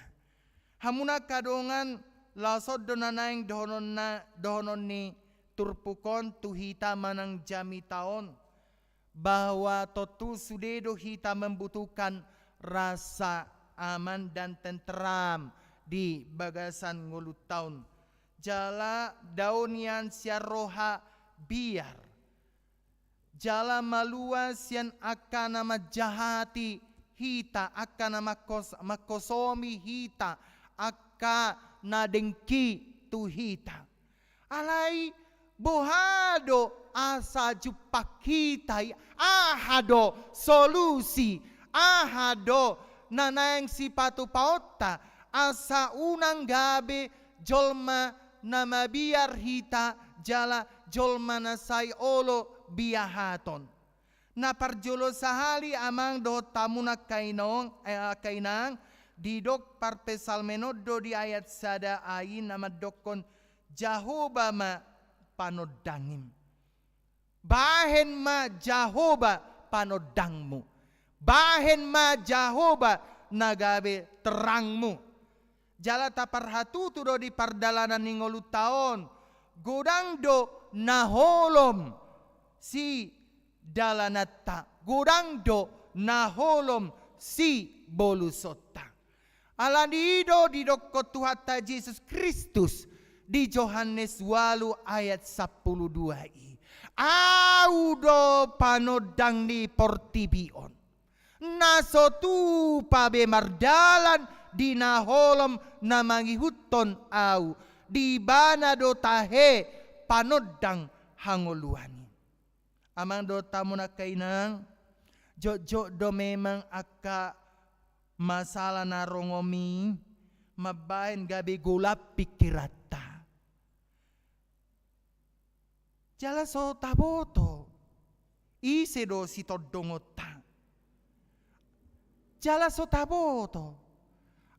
Hamu angka dongan, laos on do na naeng dohononna, dohonon ni turpuk on tu hita manang jamita on, bahwa tontu sude do hita membutuhkan rasa aman dan tentram di bagasan ngolunta on. Jala dao nian sian roha biar. Jala malua sian angka na manjahati hita, angka na mangkos-, mangkosomi hita, angka na dengki tu hita. Alai boha do asa jumpang hita i, aha do solusi, aha do na naeng sipatupaonta, asa unang gabe jolma na mabiar hita jala jolma na sai olo biahaton. Na parjolo sahali amang dohot hamu na kainong, eh, kainang, didok parpsalmen on do di ayat sada ai na mandokkon Jahowa ma panondangim. Bahen ma Jahowa panondangmu. Bahen ma Jahowa na gabe terangmu. Jala taparhatutu do di pardalanan ni ngolunta on, godang do na holom sidalananta, godang do na holom sibolusonta. Alani i do didokkon Tuhanta Jesus Kristus di Johannes ualu ayat sampulu dua i, Au do panondang ni portibi on. Na so tupa be mardalan di na holom na mangihuthon Au, di Ibana do tahe panondang hangoluan i. Amang dohot hamu na kainang, jotjot do memang angka masalah na rongom i mambahen gabe golap pingkiranta. Jala so taboto ise do sitondongonta. Jala so taboto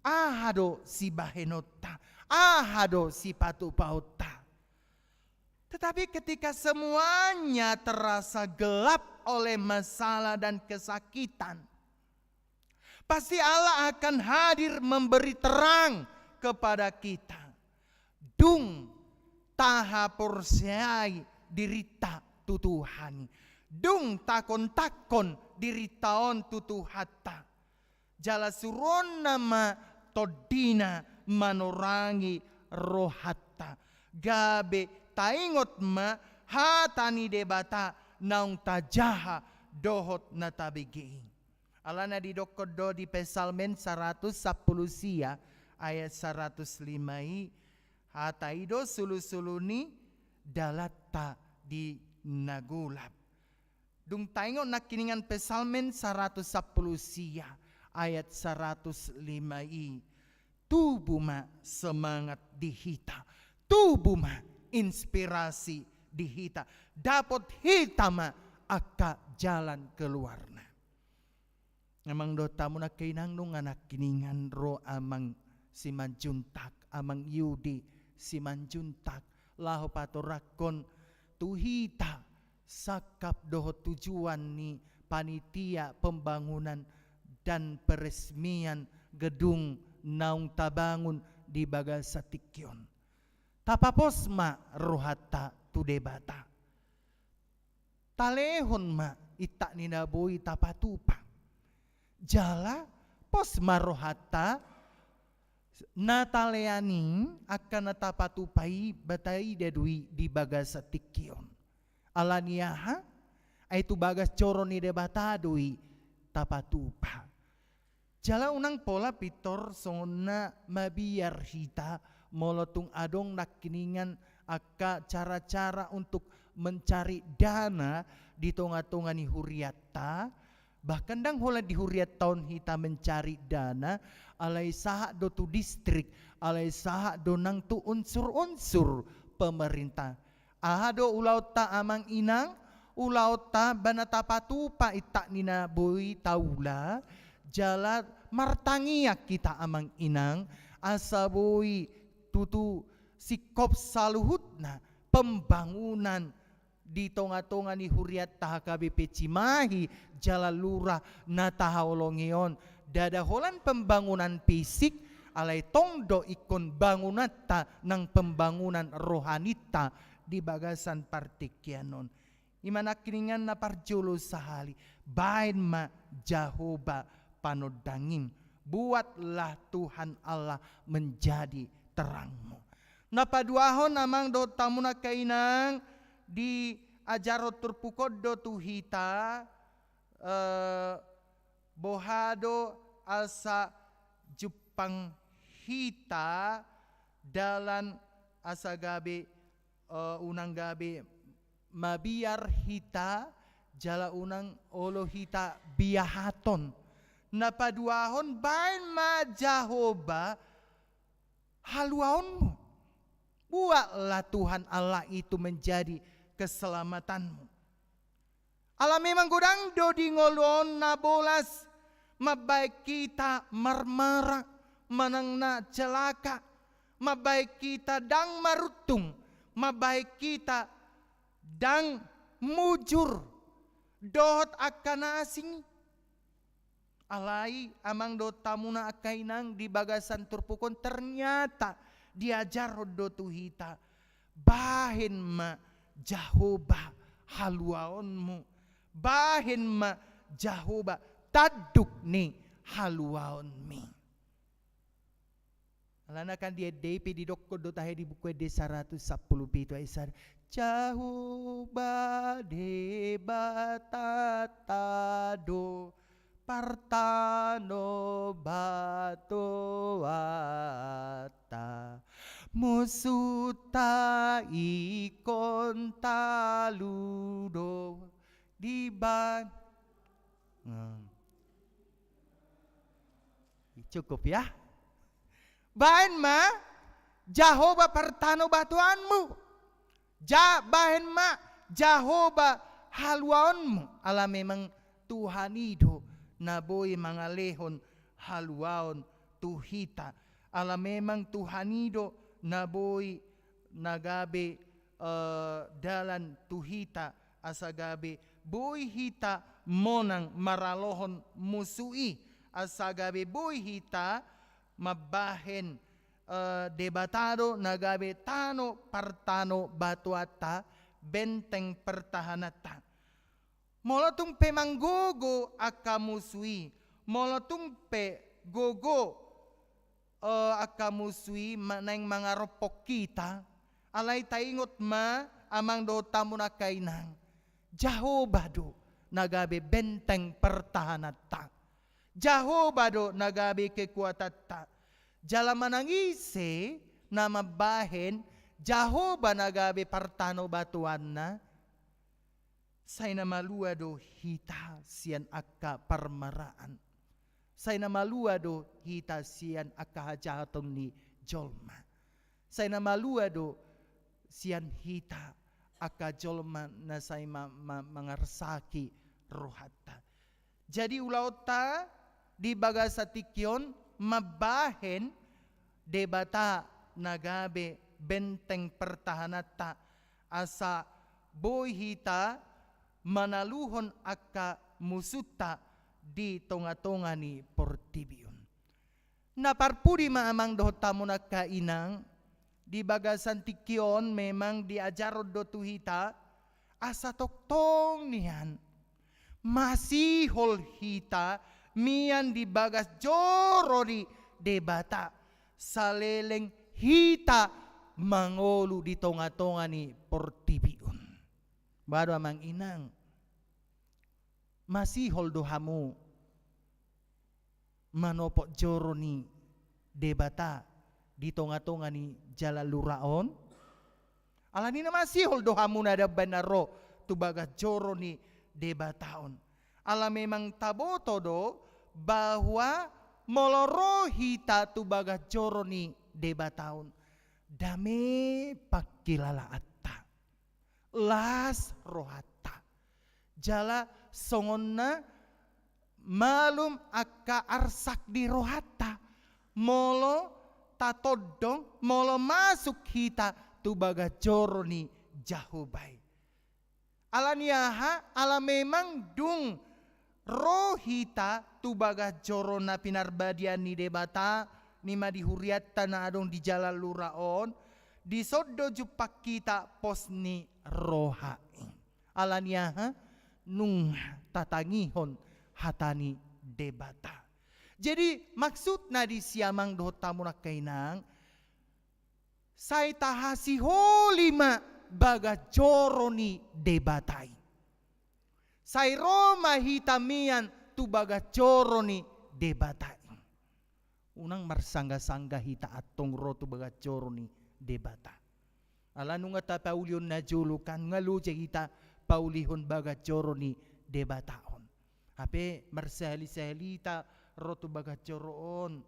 aha do sibahenonta, aha do sipatupaonta. Tetapi ketika semuanya terasa gelap oleh masalah dan kesakitan, pasti Allah akan hadir memberi terang kepada kita. Dung tahaporseai dirinta tu Tuhan i, dung takontangkon dirinta on tu Tuhanta, jala suruonna ma tondina manorangi rohanta, gabe taingot ma hata ni Debata naung tajaha dohot na tabege i. Alana didokkon do di Psalmen saratus sampulu sia ayat saratus lima i, hata i do sulusulu ni dalanta di na golap. Dung taingot nangkiningan Psalmen saratus sampulu sia ayat saratus lima i, tubu ma semangat di hita, tubu ma inspirasi di hita, dapot hita ma angka jalan keluarna. Amang dohot hamu na kainang, nunga nangkiningan ro Amang Simanjuntak, Amang Yudi Simanjuntak, laho patorangkon tu hita sangkap dohot tujuan ni panitia pembangunan dan peresmian gedung naung tabangun di bagasan tingki on. Tapapos ma rohanta tu Debata. Talehon ma intak ni na boi tapatupa. Jala pos ma rohanta, na talean i, angka na tapatupa i, boi taida do i di bagasan tingki on. Ala ni aha? Ai tu bagas joro ni Debata do i tapatupa. Jala unang pola pintor songon na mabiar hita, molo tung adong nangkiningan angka cara-cara untuk mencari dana di tonga-tonga ni huriatta, bahkan ndang holan di huriatta on hita mencari dana, alai sahat do tu distrik, alai sahat do nang tu unsur-unsur pemerintah. Aha do ulaonta amang inang? Ulaonta ba na tapatupa intak ni na boi taula, jala martangiang hita amang inang, asa boi tutu singkop saluhutna pembangunan di tonga-tonga ni huriatta H K B P Cimahi, jala lurah na tahaholongi on. Ndada holan pembangunan fisik, alai tong do ingkon bangunanta nang pembangunan rohaninta di bagasan partingkian on. I ma nangkiningan na parjolo sahali, baen ma Jahowa panondangim. Buatlah Tuhan Allah menjadi terangmu. Na paduahon amang dohot hamu angka inang, di ajaron turpuk on do tu hita, eh, boha do asa jumpang hita dalan asa gabe, eh, unang gabe mabiar hita, jala unang olo hita biahaton. Na paduahon, baen ma Jahowa haluaonmu. Buatlah Tuhan Allah itu menjadi keselamatanmu. Ala memang godang do di ngolu on na bolas, mambaen hita marmara manang na celaka, mambaen hita ndang maruntung, mambaen hita ndang mujur dohot angka na asing i. Alai amang dohot hamu angka inang, di bagasan turpuk on ternyata diajarhon do tu hita, baen ma Jahowa haluaonmu, baen ma Jahowa tanduk ni haluaonmi. Alana kan di Ende i pe didokkon do tahe di Buku Ende saratus sampulu pitu ayat sada, Jahowa Debatanta do partanobatoanta, musunta ingkon talu do dibaen. Hmm. Cukup ya. Baen ma Jahowa partanobatoanmu. Ja, baen ma Jahowa haluaonmu. Ala memang Tuhan i do na boi mangalehon haluaon tu hita. Ala memang Tuhan i do na boi na gabe, eh, dalan tu hita, asa gabe boi hita monang maralohon musu i, asa gabe boi hita mambaen, eh, Debata do na gabe tano partanobatoanta, benteng pertahananta. Molo tung pe manggogo angka musu i, molo tung pe gogo, eh, angka musu i ma-, naeng mangarompok hita, alai taingot ma amang dohot hamu angka inang, Jahowa do na gabe benteng pertahananta. Jahowa do na gabe kekuatanta. Jala manang ise na mambaen Jahowa na gabe partanobatoanna, sai na malua do hita sian angka parmaraan. Sai na malua do hita sian angka hajahaton ni jolma. Sai na malua do sian hita angka jolma na sai ma-, ma-, mangarsaki rohanta. Jadi ulaonta di bagasan tingki on mambaen Debata na gabe benteng pertahananta, asa boi hita manaluhon angka musunta di tonga-tonga ni portibi on. Na parpudi ma amang dohot hamu angka inang, di bagasan tingki on memang diajarhon do tu hita, asa tongtong nian masihol hita mian di bagas joro ni Debata, saleleng hita mangolu di tonga-tonga ni portibi on. Boha do amang inang, masihol do hamu manopot joro ni Debata di tonga-tonga ni jala lura on? Alani na masihol do hamu na damban na ro tu bagas joro ni Debata on. Ala memang taboto do bahwa molo ro hita tu bagas joro ni Debata on, dame pangkilalaanta, las rohanta. Jala songon na malum angka arsak di rohanta, molo tatondong, molo masuk hita tu bagas joro ni Jahowa i. Alani aha? Ala memang dung ro hita tu bagas joro na pinarbadian ni Debata, i ma di hurianta na adong di jala lura on, dison do jumpang hita pos ni roha i. Alani aha? Nunga tatangihon hata ni Debata. Jadi maksudna disi amang dohot hamu angka inang, sai tahasiholi ma bagas joro ni Debata i. Sai ro ma hita mian tu bagas joro ni Debata i. Unang marsangga-sangga hita antong ro tu bagas joro ni Debata. Ala nunga tapaulihon na jolo kan, nunga loja hita paulihon bagas joro ni Debata on. Hape marsahali-sahali hita ro tu bagas joro on.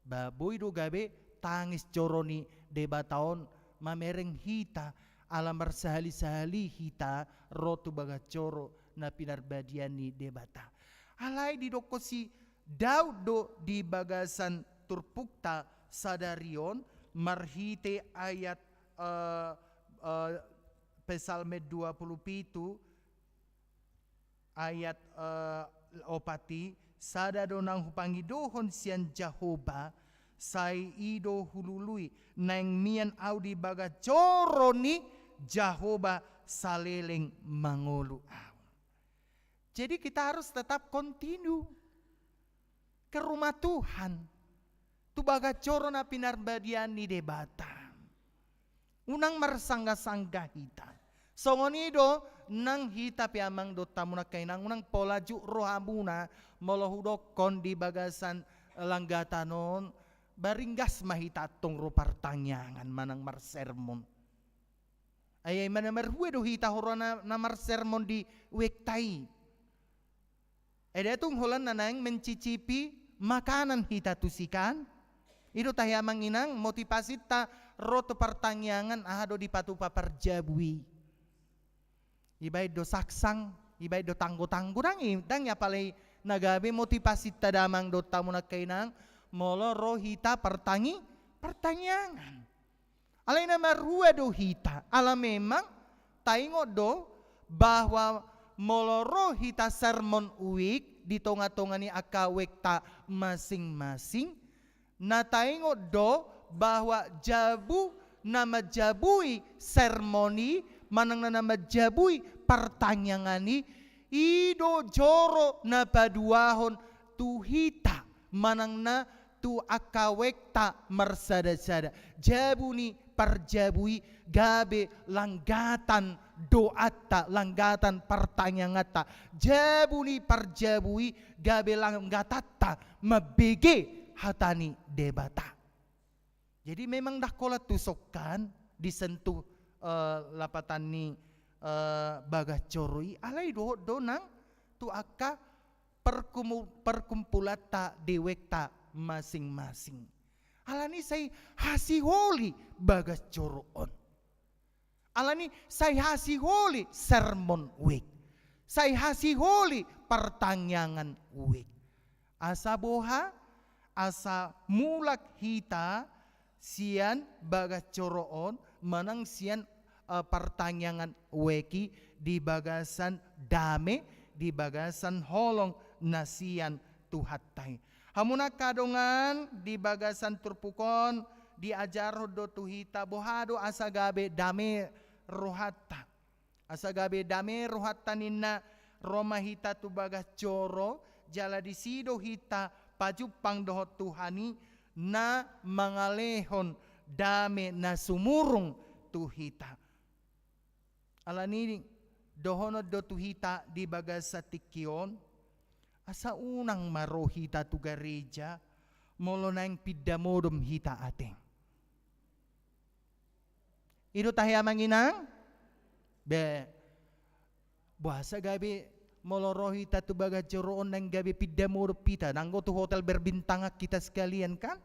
Ba boi do gabe tangis joro ni Debata on mamereng hita, ala marsahali-sahali hita ro tu bagas joro na pinarbadian ni Debata. Alai didok si Daud do di bagasan turpukta sadari on, marhite ayat, eh, eh, Psalmen dua pulu pitu, ayat, eh, opat i, sada do naung hupangidohon sian Jahowa, sai i do hulului, naeng mian au di bagas joro ni Jahowa saleleng mangolu au. Jadi kita harus tetap continue ke rumah Tuhan. Tu bagas joro na pinarbadian ni Debata. Unang marsangga-sangga hita. Songon i do nang hita pe amang dohot hamu angka inang, unang pola juk rohamuna molo hudokkon di bagasan langgatan on, ba ringgas ma hita antong ro partangiangan manang marsermon. Ai, ai ma na marhua do hita huroha na, na marsermon di wekta i. Ai da tung holan na naeng mencicipi makanan hita tusi kan? I do tahe amang inang motivasinta ro tu partangiangan, aha do dipatupa parjabu i. Ibaen do saksang, ibaen do tanggo-tanggo, ndang i, ndang i apala i na gabe motivasinta damang dohot hamu angka inang, molo ro hita partangi-, partangiangan. Alai na marhua do hita, ala memang taingot do bahwa molo ro hita sermon week di tonga-tonga ni angka wekta masing-masing, na taingot do bahwa jabu na manjabui sermon i, manang na, na manjabui partangiangan i, i do joro na paduahon tu hita, manang na tu angka wekta marsada-sada. Jabu ni parjabu i gabe langgatan doanta, langgatan partangianganta. Jabu ni parjabu i gabe langgatanta mambege hata ni Debata. Jadi memang ndang holan tuson kan disentuh, eh, lapatan ni, eh, bagas joro i, alai dohot do nang tu angka perkumu-, perkumpulanta dewekta masing-masing. Alani sai hasiholi bagas joro on. Alani sai hasiholi sermon week. Sai hasiholi partangiangan week. Asa boha, asa mulak hita sian bagas joro on, manang sian, eh, partangiangan week i di bagasan dame, di bagasan holong na sian Tuhanta i. Hamu na angka dongan, di bagasan turpuk on diajarhon do tu hita boha do asa gabe dame rohanta. Asa gabe dame rohanta ninna, ro ma hita tu bagas joro, Jala disi do hita pajumpang dohot Tuhan i na mangalehon dame na sumurung tu hita. Alani i dohonon do tu hita di bagasan tingki on, asa unang ma ro hita tu gareja molo naeng pinda modom hita ate. I do tahe amang inang? Be, boasa gabe molo ro hita tu bagas joro on naeng gabe pinda modom hita, nanggo tu hotel berbintang hita sekalian kan?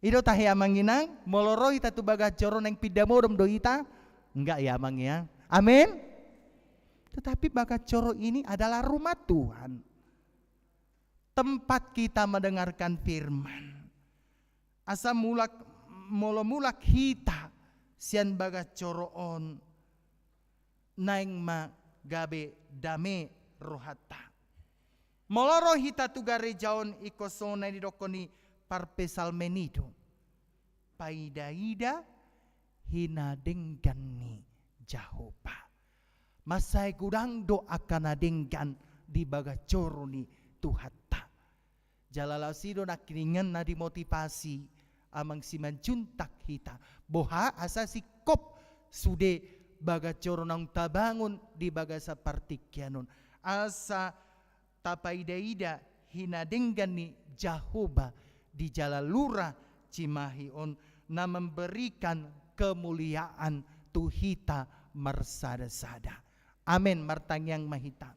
I do tahe amang inang, molo ro hita tu bagas joro naeng pinda modom do hita? Enggak ya amang ya. Amin. Tetapi bagas joro ini adalah rumah Tuhan. Tempat kita mendengarkan firman. Asa mulak, molo mulak hita sian bagas joro on, naeng ma gabe dame rohanta. Molo ro hita tu gareja on, ingkon songon na nidokkon ni parpsalmen i do, paidaida hinadenggan ni Jahowa. Mansai godang do angka na denggan di bagas joro ni Tuhanta. Jala laos i do nangkiningan na dimotivasi amang simanjuntak hita. Boha asa singkop sude bagas joro naung tabangun di bagasan partingkian on. Asa tapaidaida hinadenggan ni Jahowa di jala lura Cimahi on na memberikan kemuliaan tu hita marsada-sada. Amen. Martangiang ma hita.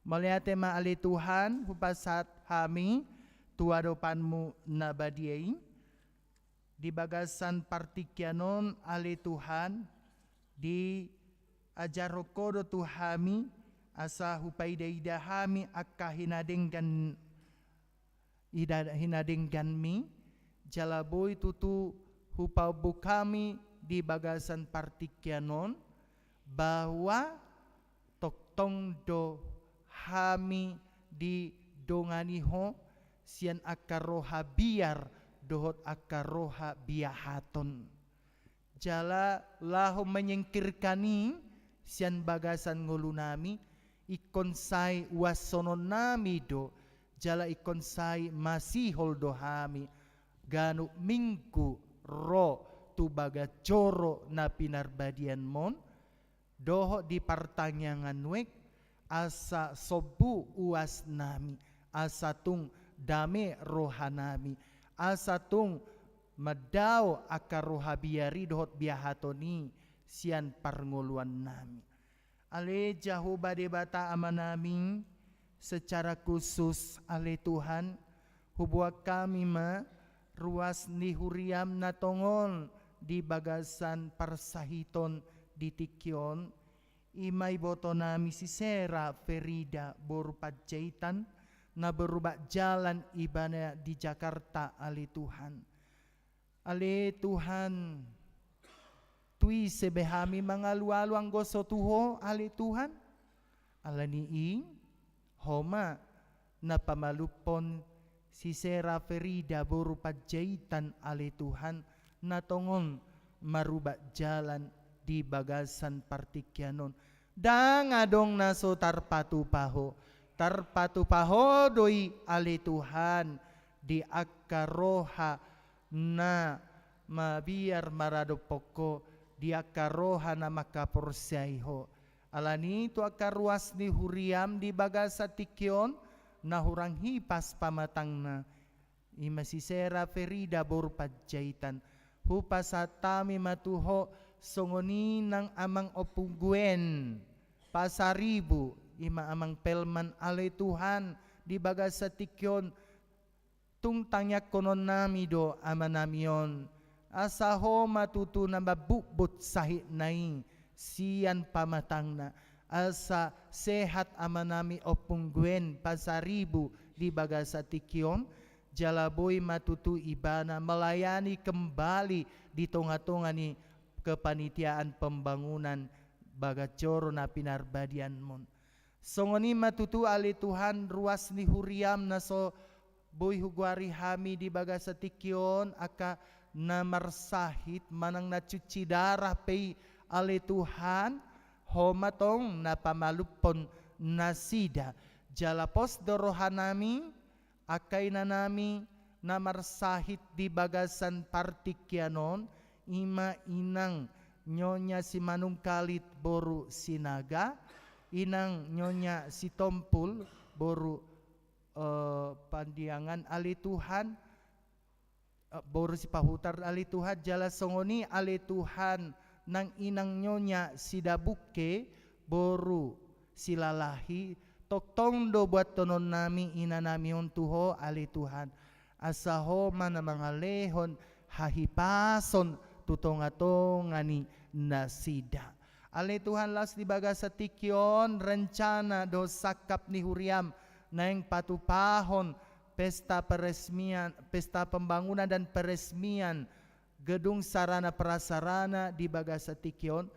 Mauliate ma ale Tuhan, hupasahat hami tu adopanmu na badia i. Di bagasan partingkian on ale Tuhan, diajarhon Ho do tu hami, asa hupaidaida hami angka hinadenggan, ida-, hinadengganmi, jala boi tutu hupaombuk hami di bagasan partingkian on, bahwa tongtong do hami didongani Ho sian angka roha biar dohot angka roha biahaton. Jala laho menyingkirkan i sian bagasan ngolunami, ingkon sai uashononnami do, jala ingkon sai masihol do hami ganup minggu ro tu bagas joro na pinarbadianmon, dohot di partangiangan nuaeng, asa sombu uasnami, asa tung dame rohanami, asa tung mandao angka roha biar i dohot biahaton i sian parngoluannami. Ale Jahowa Debata Amanami, secara khusus ale Tuhan, huboan hami ma ruas ni huriam na tongon di bagasan parsahiton di tingki on, i ma ibotonami si Sera Ferida boru Panjaitan, na berubat jalan ibana di Jakarta ale Tuhan. Ale Tuhan, tu ise be hami mangalualu anggo so tu Ho ale Tuhan? Alani i, Ho ma na pamalumhon si Sera Ferida boru Panjaitan ale Tuhan, na tongon marubat jalan di bagasan partingkian on. Ndang adong na so tarpatupa Ho, tarpatupa Ho do i ale Tuhan, di angka roha na mabiar maradophon Ho, di angka roha na mangkaporseai Ho. Alani i tu angka ruas ni huriam di bagasan tingki on, na hurang hipas pamatangna, i ma si Sera Ferida boru Panjaitan, hupasahat hami ma tu Ho songon i nang amang Ompu Gwen Pasaribu, i ma amang Pelman ale Tuhan, di bagasan tingki on, tung tangiangkononnami do amanami on, asa Ho ma tutu na mambutbut sahitna i sian pamatangna, asa sehat amanami Ompu Gwen Pasaribu di bagasan tingki on, jala boi ma tutu ibana melayani kembali di tonga-tonga ni kepanitiaan pembangunan bagas joro na pinarbadianmon. Songon i ma tutu ale Tuhan ruas ni huriam na so boi hugoari hami di bagasan tingki on, angka na marsahit manang na cuci darah pe i ale Tuhan, Ho ma tong na pamalumhon nasida. Jala pos do rohanami, angka inanami na marsahit di bagasan partingkian on, i ma inang Nyonya Simanungkalit boru Sinaga, inang Nyonya Sitompul boru, eh, Pandiangan, ale Tuhan, eh, boru Sipahutar, ale Tuhan, jala songon i, ale Tuhan, nang inang Nyonya Sidabungke boru Silalahi. Tongtong do buathononnami inanami on tu Ho, ale Tuhan, asa Ho ma na mangalehon hahipason tu tongatonga ni nasida. Ale Tuhan, laos di bagasan tingki on rencana dohot sangkap ni huriaM naeng patupahon pesta peresmian, pesta pembangunan dan peresmian gedung sarana prasarana di bagasan tingki on.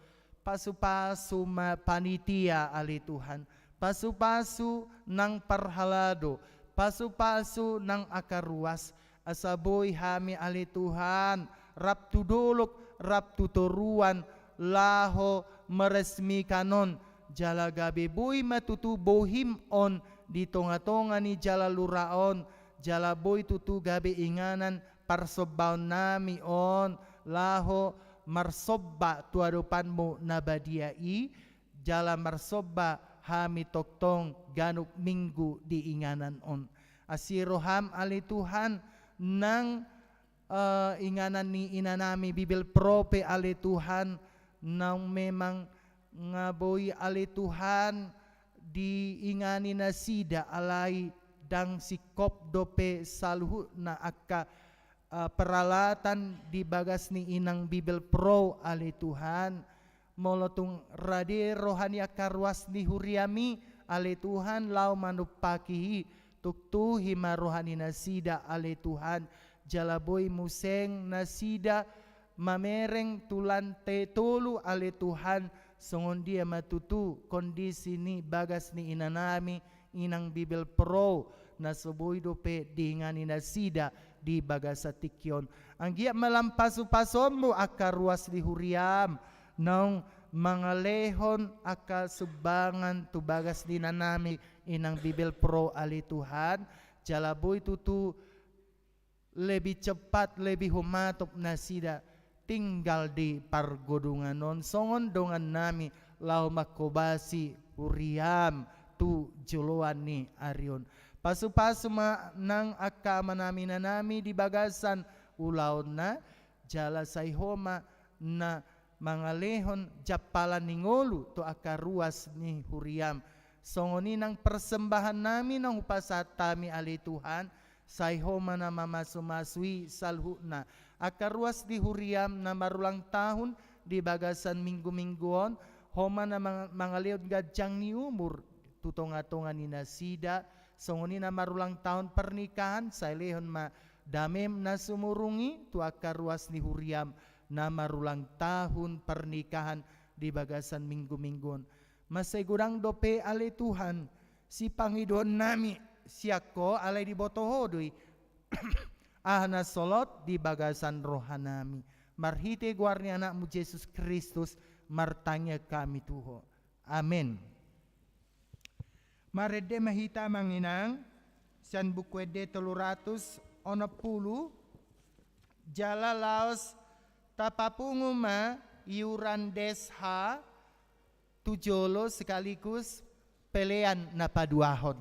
Pasupasu ma panitia, ale Tuhan, pasupasu nang parhalado, pasupasu nang angka ruas, asa boi hami, ale Tuhan, rap tu dolok, rap tu toruan, laho meresmikan on, jala gabe boi ma tutu bohim on di tongatonga ni jala lura on, jala boi tutu gabe inganan parsombaonnami on, laho marsomba tu adopanMu na badia i, jala marsomba hami tongtong ganup minggu di inganan on. Asi rohaM, ale Tuhan, nang, eh, inganan ni inanami Bibelvrouw pe, ale Tuhan, naung memang nga boi, ale Tuhan, diingani nasida, alai ndang singkop dope saluhutna angka, eh, peralatan di bagas ni inang Bibelvrouw, ale Tuhan. Molo tung rade roha ni angka ruas ni huriaMi, ale Tuhan, laho manumpaki i, tuktuhi ma roha ni nasida, ale Tuhan, jala boi muse nasida mamereng tu lante tolu, ale Tuhan, songon dia ma tutu kondisi ni bagas ni inanami inang Bibelvrouw, na so boi dope diingani nasida di bagasan tingki on. Anggiat ma lam pasupasuonMu angka ruas ni huriaM naung mangalehon angka sumbangan tu bagas ni inanami inang Bibelvrouw, ale Tuhan, jala boi tutu lebih cepat, lebih humatop nasida tinggal di pargodungan on songon dongannami laho manghobasi huriaM tu joloan ni ari on. Pasupasu ma nang angka amanami inanami di bagasan ulaonna, jala sai Ho ma na mangalehon jampalan ni ngolu tu angka ruas ni huriaM. Songon i nang persembahannami naung hupasahat hami, ale Tuhan, sai Ho ma na mamasumasu i saluhutna. Angka ruas ni huriaM na marulang tahun di bagasan minggu-minggu on, Ho ma na mang-, mangalehon ganjang ni umur tu tongatonga ni nasida. Songon i na marulang tahun pernikahan, sai lehon ma dameM na sumurung i tu angka ruas ni huriaM na marulang tahun pernikahan di bagasan minggu-minggu on. Mansai godang dope, ale Tuhan, sipangidoannami sian Ho, alai diboto Ho do i aha na solot di bagasan rohanami. Marhite goar ni AnakMu Jesus Kristus, martangiang hami tu Ho. Amen. Marende ma hita, Amang Inang, sian Buku Ende tolu ratus onom pulu, jala laos tapapungu ma iuran Des H tu jolo sekaligus pelean na paduahon.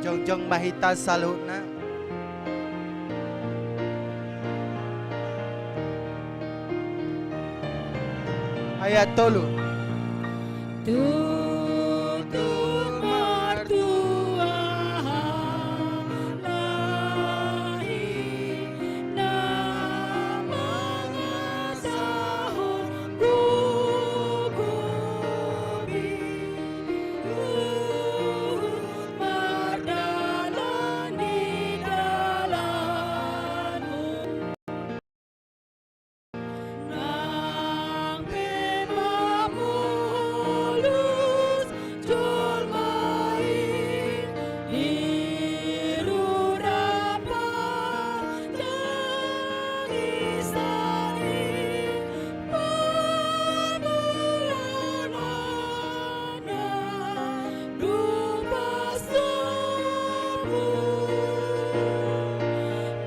Jongjong ma hita saluhutna. Ayat tolu. Tutu martua halak i na mangasahon gogobi, huhut mardalan di dalanmu. Nang pe mamolus jolma i, i rura panjang i sari pamulanan. Rupa sobu,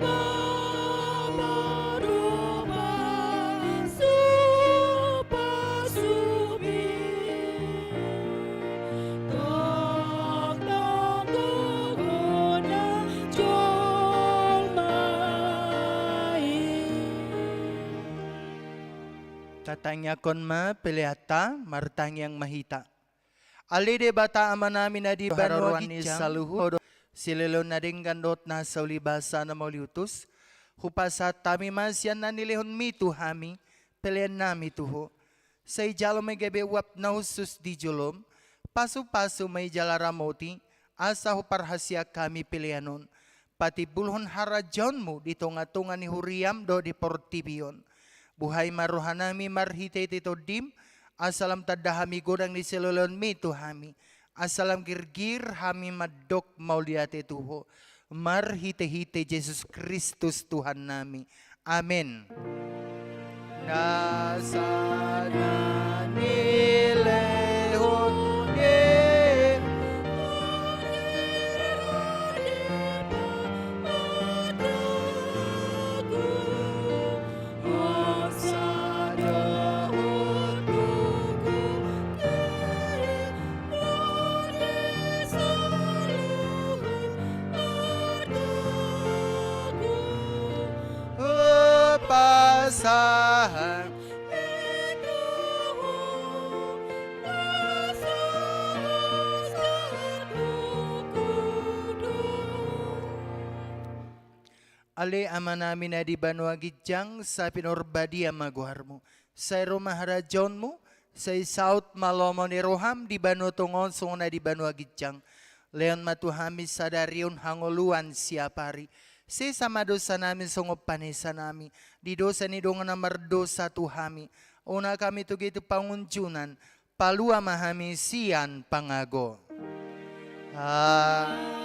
Bapa rupa supasubi, tongtong gogonya jolma i. Tatangiangkon ma peleanta, martangiang ma hita. Ale Debata Amanami na di banua ginjang, saluhut silehon na denggan dohot na saulibasa na mauliutus, hupasahat hami ma sian na nilehonmi tu hami, peleannami tu Ho. Sai jalo ma i gabe uap na hushus di jolom, pasupasu ma i jala ramoti, asa huparhaseang hami pelean on, patimbulhon harajaonmu di tongatonga ni huriam dohot di portibi on. Buhai ma rohanami marhitehite Tondim, asa lam tanda hami godang ni silehonmi tu hami, asa lam girgir hami mandok mauliate tu Ho, marhitehite Jesus Kristus Tuhannami. Amen. Na sada nilehon ni pasahat. Ale Amanami na di banua ginjang, sai pinarbadia ma goarmu. Sai ro ma harajaonmu, sai saut ma lomo ni roham di banua tonga on songon na di banua ginjang. Lehon ma tu hami sadari on hangoluan siapari. Sesa ma dosanami songon panesanami di dosa ni dongan na mardosa tu hami. Unang hami togihon tu pangunjunan, palua ma hami sian pangago. Amen.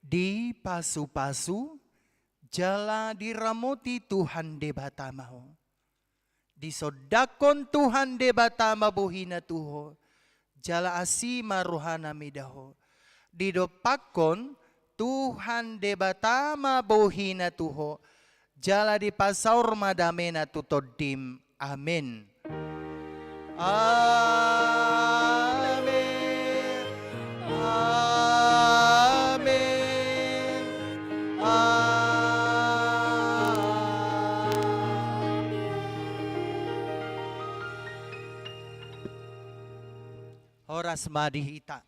Dipasupasu jala diramoti Tuhan Debata ma ho. Disondangkon Tuhan Debata ma bohina tu ho, jala asi ma rohana mida ho. Didompakkon Tuhan Debata ma bohina tu ho, jala dipasaor ma damena tu tondim. Amen. Amen. Amen. Amen. Horas ma di hita.